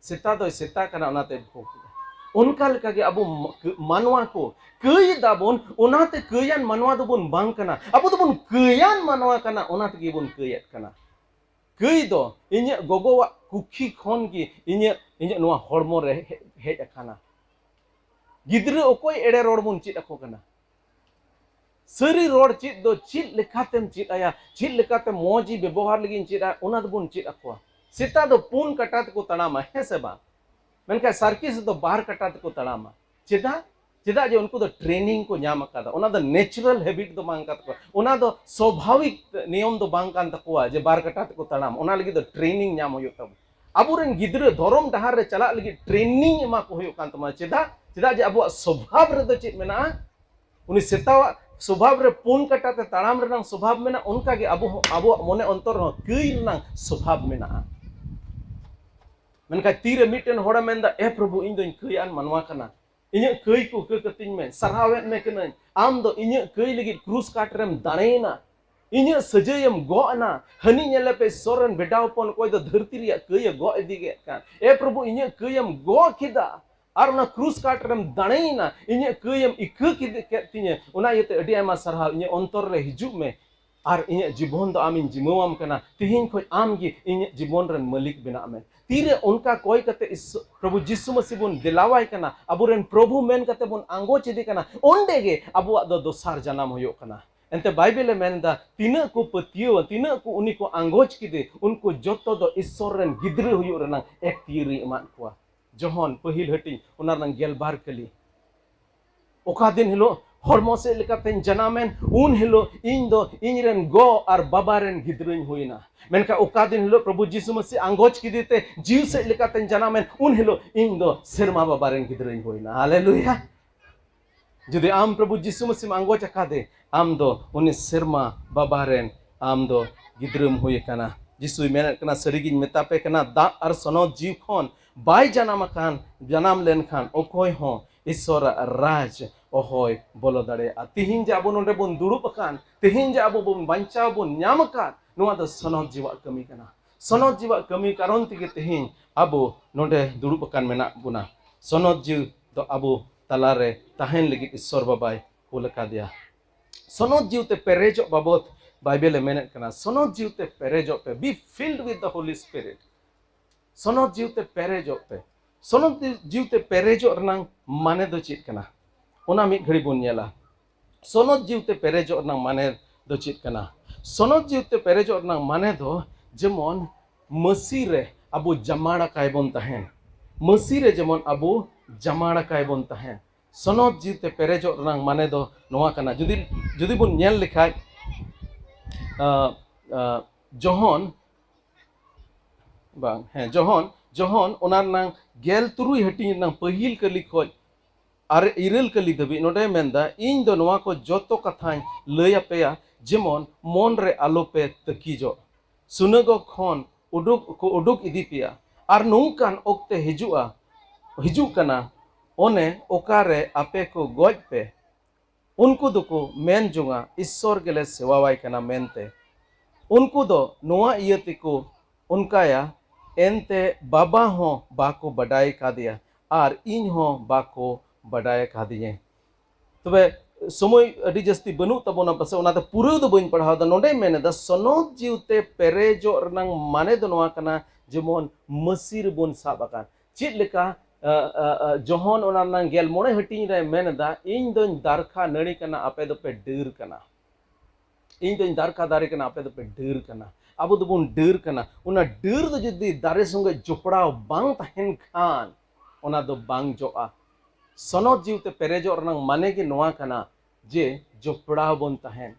ᱥᱮᱛᱟ ᱫᱚᱭ ᱥᱮᱛᱟ ᱠᱟᱱᱟ, ᱚᱱᱟᱛᱮ ᱵᱷᱳᱜ ᱠᱮᱫᱟ᱾ ᱚᱱᱠᱟ ᱞᱮᱠᱟᱜᱮ ᱟᱵᱚ ᱢ-, ᱠᱟᱹ-, ᱢᱟᱱᱣᱟ ᱠᱚ ᱠᱟᱹᱭ ᱫᱟᱵᱚᱱ, ᱚᱱᱟᱛᱮ ᱠᱟᱹᱭᱟᱱ ᱢᱟᱱᱣᱟ ᱫᱚᱵᱚᱱ ᱵᱟᱝ ᱠᱟᱱᱟ᱾ ᱟᱵᱚ ᱫᱚᱵᱚᱱ ᱠᱟᱹᱭᱟᱱ ᱢᱟᱱᱣᱟ ᱠᱟᱱᱟ, ᱚᱱᱟ ᱛᱮᱜᱮ ᱵᱚᱱ ᱠᱟᱹᱭᱮᱫ ᱠᱟᱱᱟ᱾ ᱠᱟᱹᱭ ᱫᱚ ᱤᱧᱟᱹᱜ ᱜᱚᱜᱚᱣᱟᱜ ᱠᱩᱠᱷᱤ ᱠᱷᱚᱱ ᱜᱮ ᱤᱧᱟᱹᱜ, ᱤᱧᱟᱹᱜ ᱱᱚᱣᱟ ᱦᱚᱲᱢᱚ ᱨᱮ ᱦᱮ-, ᱦᱮᱡ ᱟᱠᱟᱱᱟ᱾ ᱜᱤᱫᱽᱨᱟᱹ ᱚᱠᱚᱭ ᱮᱲᱮ ᱨᱚᱲ ᱵᱚᱱ ᱪᱮᱫ ᱟᱠᱚ ᱠᱟᱱᱟ? ᱥᱟᱹᱨᱤ ᱨᱚᱲ ᱪᱮᱫ ᱫᱚ ᱪᱮᱫ ᱞᱮᱠᱟᱛᱮᱢ ᱪᱮᱫ ᱟᱭᱟ, ᱪᱮᱫ ᱞᱮᱠᱟᱛᱮ ᱢᱚᱡᱽ ᱵᱮᱵᱚᱦᱟᱨ ᱞᱟᱹᱜᱤᱫ ᱤᱧ ᱪᱮᱫ ᱟᱭᱟ, ᱚᱱᱟ ᱫᱚᱵᱚᱱ ᱪᱮᱫ ᱟᱠᱚᱣᱟ᱾ ᱥᱮᱛᱟ ᱫᱚ ᱯᱩᱱ ᱠᱟᱴᱟ ᱛᱮᱠᱚ ᱛᱟᱲᱟᱢᱟ, ᱦᱮᱸ ᱥᱮ ᱵᱟᱝ? ᱢᱮᱱᱠᱷᱟᱱ ᱥᱟᱨᱠᱤᱥ ᱫᱚ ᱵᱟᱨ ᱠᱟᱴᱟ ᱛᱮᱠᱚ ᱛᱟᱲᱟᱢᱟ᱾ ᱪᱮᱫᱟᱜ? ᱪᱮᱫᱟᱜ ᱡᱮ ᱩᱱᱠᱩ ᱫᱚ training ᱠᱚ ᱧᱟᱢ ᱟᱠᱟᱫᱟ, ᱚᱱᱟ ᱫᱚ natural habit ᱫᱚ ᱵᱟᱝ ᱠᱟᱱ ᱛᱟᱠᱚᱣᱟ, ᱚᱱᱟ ᱫᱚ ᱥᱚᱵᱷᱟᱵᱤᱠ ᱱᱤᱭᱚᱢ ᱫᱚ ᱵᱟᱝ ᱠᱟᱱ ᱛᱟᱠᱚᱣᱟ ᱡᱮ ᱵᱟᱨ ᱠᱟᱴᱟ ᱛᱮᱠᱚ ᱛᱟᱲᱟᱢ᱾ ᱚᱱᱟ ᱞᱟᱹᱜᱤᱫ ᱫᱚ training ᱧᱟᱢ ᱦᱩᱭᱩᱜ ᱛᱟᱵᱚᱱᱟ᱾ ᱟᱵᱚᱨᱮᱱ ᱜᱤᱫᱽᱨᱟᱹ ᱫᱷᱚᱨᱚᱢ ᱰᱟᱦᱟᱨ ᱨᱮ ᱪᱟᱞᱟᱜ ᱞᱟᱹᱜᱤᱫ training ᱮᱢᱟ ᱠᱚ ᱦᱩᱭᱩᱜ ᱠᱟᱱ ᱛᱟᱵᱚᱱᱟ᱾ ᱪᱮᱫᱟᱜ? ᱪᱮᱫᱟᱜ ᱡᱮ ᱟᱵᱚᱣᱟᱜ ᱥᱚᱵᱷᱟᱵ ᱨᱮᱫᱚ ᱪᱮᱫ ᱢᱮᱱᱟᱜᱼᱟ? ᱩᱱᱤ ᱥᱮᱛᱟᱣᱟᱜ ᱥᱚᱵᱷᱟᱵ ᱨᱮ ᱯᱩᱱ ᱠᱟᱴᱟ ᱛᱮ ᱛᱟᱲᱟᱢ ᱨᱮᱱᱟᱜ ᱥᱚᱵᱷᱟᱵ ᱢᱮᱱᱟᱜᱼᱟ, ᱚᱱᱠᱟᱜᱮ ᱟᱵᱚ ᱦᱚᱸ, ᱟᱵᱚᱣᱟᱜ ᱢᱚᱱᱮ ᱚᱱᱛᱚᱨ ᱨᱮᱦᱚᱸ ᱠᱟᱹᱭ ᱨᱮᱱᱟᱜ ᱥᱚᱵᱷᱟᱵ ᱢᱮᱱᱟᱜᱼᱟ᱾ ᱢᱮᱱᱠᱷᱟᱱ ᱛᱤᱨᱮ ᱢᱤᱫᱴᱮᱱ ᱦᱚᱲᱮ ᱢᱮᱱᱫᱟ, "ᱮ ᱯᱨᱚᱵᱷᱩ, ᱤᱧ ᱫᱚᱧ ᱠᱟᱹᱭᱟᱱ ᱢᱟᱱᱣᱟ ᱠᱟᱱᱟ, ᱤᱧᱟᱹᱜ ᱠᱟᱹᱭ ᱠᱚ ᱩᱠᱟᱹ ᱠᱟᱹᱛᱤᱧ ᱢᱮ, ᱥᱟᱨᱦᱟᱣᱮᱫ ᱢᱮ ᱠᱟᱹᱱᱟᱹᱧ, ᱟᱢ ᱫᱚ ᱤᱧᱟᱹᱜ ᱠᱟᱹᱭ ᱞᱟᱹᱜᱤᱫ ᱠᱨᱩᱥ ᱠᱟᱴ ᱨᱮᱢ ᱫᱟᱲᱮᱭᱮᱱᱟ, ᱤᱧᱟᱹᱜ ᱥᱟᱹᱡᱟᱹᱭᱮᱢ ᱜᱚᱜ ᱮᱱᱟ, ᱦᱟᱹᱱᱤ ᱧᱮᱞᱮ ᱯᱮ, ᱤᱥᱥᱚᱨ ᱨᱮᱱ ᱵᱮᱴᱟ ᱦᱚᱯᱚᱱ ᱚᱠᱚᱭ ᱫᱚ ᱫᱷᱟᱹᱨᱛᱤ ᱨᱮᱭᱟᱜ ᱠᱟᱹᱭ ᱮ ᱜᱚᱜ ᱤᱫᱤ ᱠᱮᱫ ᱠᱟᱱ, ᱮ ᱯᱨᱚᱵᱷᱩ, ᱤᱧᱟᱹᱜ ᱠᱟᱹᱭᱮᱢ ᱜᱚᱜ ᱠᱮᱫᱟ, ᱟᱨ ᱚᱱᱟ ᱠᱨᱩᱥ ᱠᱟᱴ ᱨᱮᱢ ᱫᱟᱲᱮᱭᱮᱱᱟ, ᱤᱧᱟᱹᱜ ᱠᱟᱹᱭᱮᱢ ᱤᱠᱟᱹ ᱠᱮᱫ, ᱠᱮᱫ ᱛᱤᱧᱟᱹ, ᱚᱱᱟ ᱤᱭᱟᱹᱛᱮ ᱟᱹᱰᱤ ᱟᱭᱢᱟ ᱥᱟᱨᱦᱟᱣ, ᱤᱧᱟᱹᱜ ᱚᱱᱛᱚᱨ ᱨᱮ ᱦᱤᱡᱩᱜ ᱢᱮ, ᱟᱨ ᱤᱧᱟᱹᱜ ᱡᱤᱵᱚᱱ ᱫᱚ ᱟᱢᱤᱧ ᱡᱤᱢᱟᱹᱣᱟᱢ ᱠᱟᱱᱟ, ᱛᱤᱦᱤᱧ ᱠᱷᱚᱱ ᱟᱢ ᱜᱮ ᱤᱧᱟᱹᱜ ᱡᱤᱵᱚᱱ ᱨᱮᱱ ᱢᱟᱹᱞᱤᱠ ᱵᱮᱱᱟᱜ ᱢᱮ᱾" ᱛᱤᱨᱮ ᱚᱱᱠᱟ ᱠᱚᱭ ᱠᱟᱛᱮ ᱤᱥ-, ᱯᱨᱚᱵᱷᱩ ᱡᱤᱥᱩ ᱢᱟᱹᱥᱤ ᱵᱚᱱ ᱫᱮᱞᱟᱣᱟᱭ ᱠᱟᱱᱟ, ᱟᱵᱚᱨᱮᱱ ᱯᱨᱚᱵᱷᱩ ᱢᱮᱱ ᱠᱟᱛᱮ ᱵᱚᱱ ᱟᱸᱜᱚᱪ ᱮᱫᱮ ᱠᱟᱱᱟ, ᱚᱸᱰᱮ ᱜᱮ ᱟᱵᱚᱣᱟᱜ ᱫᱚ ᱫᱚᱥᱟᱨ ᱡᱟᱱᱟᱢ ᱦᱩᱭᱩᱜ ᱠᱟᱱᱟ᱾ ᱮᱱᱛᱮ ᱵᱟᱭᱵᱮᱞ ᱮ ᱢᱮᱱ ᱮᱫᱟ, ᱛᱤᱱᱟᱹᱜ ᱠᱚ ᱯᱟᱹᱛᱭᱟᱹᱣᱟ, ᱛᱤᱱᱟᱹᱜ ᱠᱚ ᱩᱱᱤ ᱠᱚ ᱟᱸᱜᱚᱪ ᱠᱮᱫᱮ, ᱩᱱᱠᱩ ᱡᱚᱛᱚ ᱫᱚ ᱤᱥᱥᱚᱨ ᱨᱮᱱ ᱜᱤᱫᱽᱨᱟᱹ ᱦᱩᱭᱩᱜ ᱨᱮᱱᱟᱜ ᱮᱠᱛᱤᱭᱟᱹᱨᱤ ᱮᱢᱟᱫ ᱠᱚᱣᱟ᱾ ᱡᱚᱦᱚᱱ ᱯᱟᱹᱦᱤᱞ ᱦᱟᱹᱴᱤᱧ, ᱚᱱᱟ ᱨᱮᱱᱟᱜ ᱜᱮᱞᱵᱟᱨ ᱠᱟᱹᱞᱤ᱾ ᱚᱠᱟ ᱫᱤᱱ ᱦᱤᱞᱳᱜ ᱦᱚᱲᱢᱚ ᱥᱮᱫ ᱞᱮᱠᱟᱛᱮᱧ ᱡᱟᱱᱟᱢᱮᱱ, ᱩᱱ ᱦᱤᱞᱳᱜ ᱤᱧ ᱫᱚ ᱤᱧ ᱨᱮᱱ ᱜᱚ ᱟᱨ ᱵᱟᱵᱟ ᱨᱮᱱ ᱜᱤᱫᱽᱨᱟᱹᱧ ᱦᱩᱭᱱᱟ᱾ ᱢᱮᱱᱠᱷᱟᱱ ᱚᱠᱟ ᱫᱤᱱ ᱦᱤᱞᱳᱜ ᱯᱨᱚᱵᱷᱩ ᱡᱤᱥᱩ ᱢᱟᱹᱥᱤ ᱟᱸᱜᱚᱪ ᱠᱮᱫᱮ ᱛᱮ ᱡᱤᱣᱤ ᱥᱮᱫ ᱞᱮᱠᱟᱛᱮᱧ ᱡᱟᱱᱟᱢᱮᱱ, ᱩᱱ ᱦᱤᱞᱳᱜ ᱤᱧ ᱫᱚ ᱥᱮᱨᱢᱟ ᱵᱟᱵᱟ ᱨᱮᱱ ᱜᱤᱫᱽᱨᱟᱹᱧ ᱦᱩᱭᱱᱟ᱾ ᱦᱟᱞᱮᱞᱩᱭᱟ᱾ ᱡᱩᱫᱤ ᱟᱢ ᱯᱨᱚᱵᱷᱩ ᱡᱤᱥᱩ ᱢᱟᱹᱥᱤᱢ ᱟᱸᱜᱚᱪ ᱟᱠᱟᱫᱮ, ᱟᱢ ᱫᱚ ᱩᱱᱤ ᱥᱮᱨᱢᱟ ᱵᱟᱵᱟ ᱨᱮᱱ ᱟᱢ ᱫᱚ ᱜᱤᱫᱽᱨᱟᱹᱢ ᱦᱩᱭ ᱟᱠᱟᱱᱟ᱾ ᱡᱤᱥᱩᱭ ᱢᱮᱱᱮᱫ ᱠᱟᱱᱟ, "ᱥᱟᱹᱨᱤᱜᱤᱧ ᱢᱮᱛᱟ ᱯᱮ ᱠᱟᱱᱟ, ᱫᱟᱜ ᱟᱨ ᱥᱚᱱᱚᱛ ᱡᱤᱣᱤ ᱠᱷᱚᱱ ᱵᱟᱭ ᱡᱟᱱᱟᱢ ᱟᱠᱟᱱ, ᱡᱟᱱᱟᱢ ᱞᱮᱱᱠᱷᱟᱱ ᱚᱠᱚᱭ ᱦᱚᱸ ᱤᱥᱚᱨᱟᱜ ᱨᱟᱡᱽ ᱚᱦᱚᱭ ᱵᱚᱞᱚ ᱫᱟᱲᱮᱭᱟᱜᱼᱟ᱾" ᱛᱤᱦᱤᱧ ᱡᱮ ᱟᱵᱚ ᱱᱚᱰᱮ ᱵᱚᱱ ᱫᱩᱲᱩᱵ ᱟᱠᱟᱱ, ᱛᱤᱦᱤᱧ ᱡᱮ ᱟᱵᱚ ᱵᱚᱱ ᱵᱟᱧᱪᱟᱣ ᱵᱚᱱ ᱧᱟᱢ ᱟᱠᱟᱫ, ᱱᱚᱣᱟ ᱫᱚ ᱥᱚᱱᱚᱛ ᱡᱤᱣᱤᱣᱟᱜ ᱠᱟᱹᱢᱤ ᱠᱟᱱᱟ᱾ ᱥᱚᱱᱚᱛ ᱡᱤᱣᱤᱣᱟᱜ ᱠᱟᱹᱢᱤ ᱠᱟᱨᱚᱱ ᱛᱮᱜᱮ ᱛᱤᱦᱤᱧ ᱟᱵᱚ ᱱᱚᱰᱮ ᱫᱩᱲᱩᱵ ᱟᱠᱟᱱ ᱢᱮᱱᱟᱜ ᱵᱚᱱᱟ᱾ ᱥᱚᱱᱚᱛ ᱡᱤᱣᱤ ᱫᱚ ᱟᱵᱚ ᱛᱟᱞᱟᱨᱮ ᱛᱟᱦᱮᱱ ᱞᱟᱹᱜᱤᱫ ᱤᱥᱚᱨ ᱵᱟᱵᱟᱭ ᱠᱩᱞ ᱟᱠᱟᱫᱮᱭᱟ᱾ ᱥᱚᱱᱚᱛ ᱡᱤᱣᱤᱛᱮ ᱯᱮᱨᱮᱡᱚᱜ ᱵᱟᱵᱚᱛ ᱵᱟᱭᱵᱮᱞ ᱮ ᱢᱮᱱᱮᱫ ᱠᱟᱱᱟ, ᱥᱚᱱᱚᱛ ᱡᱤᱣᱤᱛᱮ ᱯᱮᱨᱮᱡᱚᱜ ᱯᱮ, be filled with the Holy Spirit᱾ ᱥᱚᱱᱚᱛ ᱡᱤᱣᱤᱛᱮ ᱯᱮᱨᱮᱡᱚᱜ ᱯᱮ᱾ ᱥᱚᱱᱚᱛ ᱡᱤᱣᱤᱛᱮ ᱯᱮᱨᱮᱡᱚᱜ ᱨᱮᱱᱟᱜ ᱢᱟᱱᱮ ᱫᱚ ᱪᱮᱫ ᱠᱟᱱᱟ? ᱚᱱᱟ ᱢᱤᱫ ᱜᱷᱟᱹᱲᱤ ᱵᱚᱱ ᱧᱮᱞᱟ᱾ ᱥᱚᱱᱚᱛ ᱡᱤᱣᱤᱛᱮ ᱯᱮᱨᱮᱡᱚᱜ ᱨᱮᱱᱟᱜ ᱢᱟᱱᱮ ᱫᱚ ᱪᱮᱫ ᱠᱟᱱᱟ? ᱥᱚᱱᱚᱛ ᱡᱤᱣᱤᱛᱮ ᱯᱮᱨᱮᱡᱚᱜ ᱨᱮᱱᱟᱜ ᱢᱟᱱᱮ ᱫᱚ ᱡᱮᱢᱚᱱ ᱢᱟᱹᱥᱤ ᱨᱮ ᱟᱵᱚ ᱡᱟᱢᱟᱲ ᱟᱠᱟᱭ ᱵᱚᱱ ᱛᱟᱦᱮᱱ, ᱢᱟᱹᱥᱤ ᱨᱮ ᱡᱮᱢᱚᱱ ᱟᱵᱚ ᱡᱟᱢᱟᱲ ᱟᱠᱟᱭ ᱵᱚᱱ ᱛᱟᱦᱮᱱ᱾ ᱥᱚᱱᱚᱛ ᱡᱤᱣᱤᱛᱮ ᱯᱮᱨᱮᱡᱚᱜ ᱨᱮᱱᱟᱜ ᱢᱟᱱᱮ ᱫᱚ ᱱᱚᱣᱟ ᱠᱟᱱᱟ᱾ ᱡᱩᱫᱤ, ᱡᱩᱫᱤ ᱵᱚᱱ ᱧᱮᱞ ᱞᱮᱠᱷᱟᱡ, ᱟᱸ, ᱟᱸ, ᱡᱚᱦᱚᱱ, ᱵᱟᱝ, ᱦᱮᱸ, ᱡᱚᱦᱚᱱ, ᱡᱚᱦᱚᱱ ᱚᱱᱟ ᱨᱮᱱᱟᱝ ᱜᱮᱞ ᱛᱩᱨᱩᱭ ᱦᱟᱹᱴᱤᱧ ᱨᱮᱱᱟᱝ ᱯᱟᱹᱦᱤᱞ ᱠᱟᱹᱞᱤ ᱠᱷᱚᱡ ᱟᱨ ᱤᱨᱟᱹᱞ ᱠᱟᱹᱞᱤ ᱫᱷᱟᱹᱵᱤᱡ ᱱᱚᱰᱮ ᱢᱮᱱᱫᱟ, "ᱤᱧ ᱫᱚ ᱱᱚᱣᱟ ᱠᱚ ᱡᱚᱛᱚ ᱠᱟᱛᱷᱟᱧ ᱞᱟᱹᱭ ᱟᱯᱮᱭᱟ, ᱡᱮᱢᱚᱱ ᱢᱚᱱ ᱨᱮ ᱟᱞᱚᱯᱮ ᱛᱟᱹᱠᱤᱡᱚᱜ᱾ ᱥᱩᱱᱟᱜᱚᱜᱽ ᱠᱷᱚᱱ ᱩᱰᱩᱠ ᱠᱚ ᱩᱰᱩᱠ ᱤᱫᱤ ᱯᱮᱭᱟ, ᱟᱨ ᱱᱚᱝᱠᱟᱱ ᱚᱠᱛᱮ ᱦᱤᱡᱩᱜᱼᱟ, ᱦᱤᱡᱩᱜ ᱠᱟᱱᱟ, ᱚᱱᱮ ᱚᱠᱟᱨᱮ ᱟᱯᱮ ᱠᱚ ᱜᱚᱡ ᱯᱮ, ᱩᱱᱠᱩ ᱫᱚᱠᱚ ᱢᱮᱱ ᱡᱚᱝᱟ, 'ᱤᱥᱥᱚᱨ ᱜᱮᱞᱮ ᱥᱮᱣᱟᱣᱟᱭ ᱠᱟᱱᱟ' ᱢᱮᱱᱛᱮ᱾ ᱩᱱᱠᱩ ᱫᱚ ᱱᱚᱣᱟ ᱤᱭᱟᱹ ᱛᱮᱠᱚ ᱚᱱᱠᱟᱭᱟ, ᱮᱱᱛᱮ ᱵᱟᱵᱟ ᱦᱚᱸ ᱵᱟᱠᱚ ᱵᱟᱰᱟᱭ ᱠᱟᱫᱮᱭᱟ, ᱟᱨ ᱤᱧ ᱦᱚᱸ ᱵᱟᱠᱚ ᱵᱟᱰᱟᱭ ᱠᱟᱫᱤᱧᱟ᱾" ᱛᱚᱵᱮ ᱥᱚᱢᱚᱭ ᱟᱹᱰᱤ ᱡᱟᱹᱥᱛᱤ ᱵᱟᱹᱱᱩᱜ ᱛᱟᱵᱚᱱᱟ, ᱯᱟᱥᱮ ᱚᱱᱟᱛᱮ ᱯᱩᱨᱟᱹᱣ ᱫᱚ ᱵᱟᱹᱧ ᱯᱟᱲᱦᱟᱣ ᱮᱫᱟ᱾ ᱱᱚᱰᱮᱭ ᱢᱮᱱ ᱮᱫᱟ, ᱥᱚᱱᱚᱛ ᱡᱤᱣᱤᱛᱮ ᱯᱮᱨᱮᱡᱚᱜ ᱨᱮᱱᱟᱝ ᱢᱟᱱᱮ ᱫᱚ ᱱᱚᱣᱟ ᱠᱟᱱᱟ, ᱡᱮᱢᱚᱱ ᱢᱟᱹᱥᱤ ᱨᱮᱵᱚᱱ ᱥᱟᱵ ᱟᱠᱟᱱ᱾ ᱪᱮᱫ ᱞᱮᱠᱟ, ᱟ, ᱟ, ᱟ, ᱡᱚᱦᱚᱱ ᱚᱱᱟ ᱨᱮᱱᱟᱝ ᱜᱮᱞ ᱢᱚᱬᱮ ᱦᱟᱹᱴᱤᱧ ᱨᱮ ᱢᱮᱱ ᱮᱫᱟ, "ᱤᱧ ᱫᱚᱧ ᱫᱟᱨᱠᱷᱟ ᱱᱟᱹᱲᱤ ᱠᱟᱱᱟ, ᱟᱯᱮ ᱫᱚᱯᱮ ᱰᱟᱹᱨ ᱠᱟᱱᱟ᱾ ᱤᱧ ᱫᱚᱧ ᱫᱟᱨᱠᱷᱟ ᱫᱟᱨᱮ ᱠᱟᱱᱟ, ᱟᱯᱮ ᱫᱚᱯᱮ ᱰᱟᱹᱨ ᱠᱟᱱᱟ᱾" ᱟᱵᱚ ᱫᱚᱵᱚᱱ ᱰᱟᱹᱨ ᱠᱟᱱᱟ᱾ ᱚᱱᱟ ᱰᱟᱹᱨ ᱫᱚ ᱡᱩᱫᱤ ᱫᱟᱨᱮ ᱥᱚᱸᱜᱮ ᱡᱚᱯᱲᱟᱣ ᱵᱟᱝ ᱛᱟᱦᱮᱱ ᱠᱷᱟᱱ, ᱚᱱᱟ ᱫᱚ ᱵᱟᱝ ᱡᱚᱜᱼᱟ᱾ ᱥᱚᱱᱚᱛ ᱡᱤᱣᱤᱛᱮ ᱯᱮᱨᱮᱡᱚᱜ ᱨᱮᱱᱟᱜ ᱢᱟᱱᱮ ᱜᱮ ᱱᱚᱣᱟ ᱠᱟᱱᱟ ᱡᱮ ᱡᱚᱯᱲᱟᱣ ᱵᱚᱱ ᱛᱟᱦᱮᱱ᱾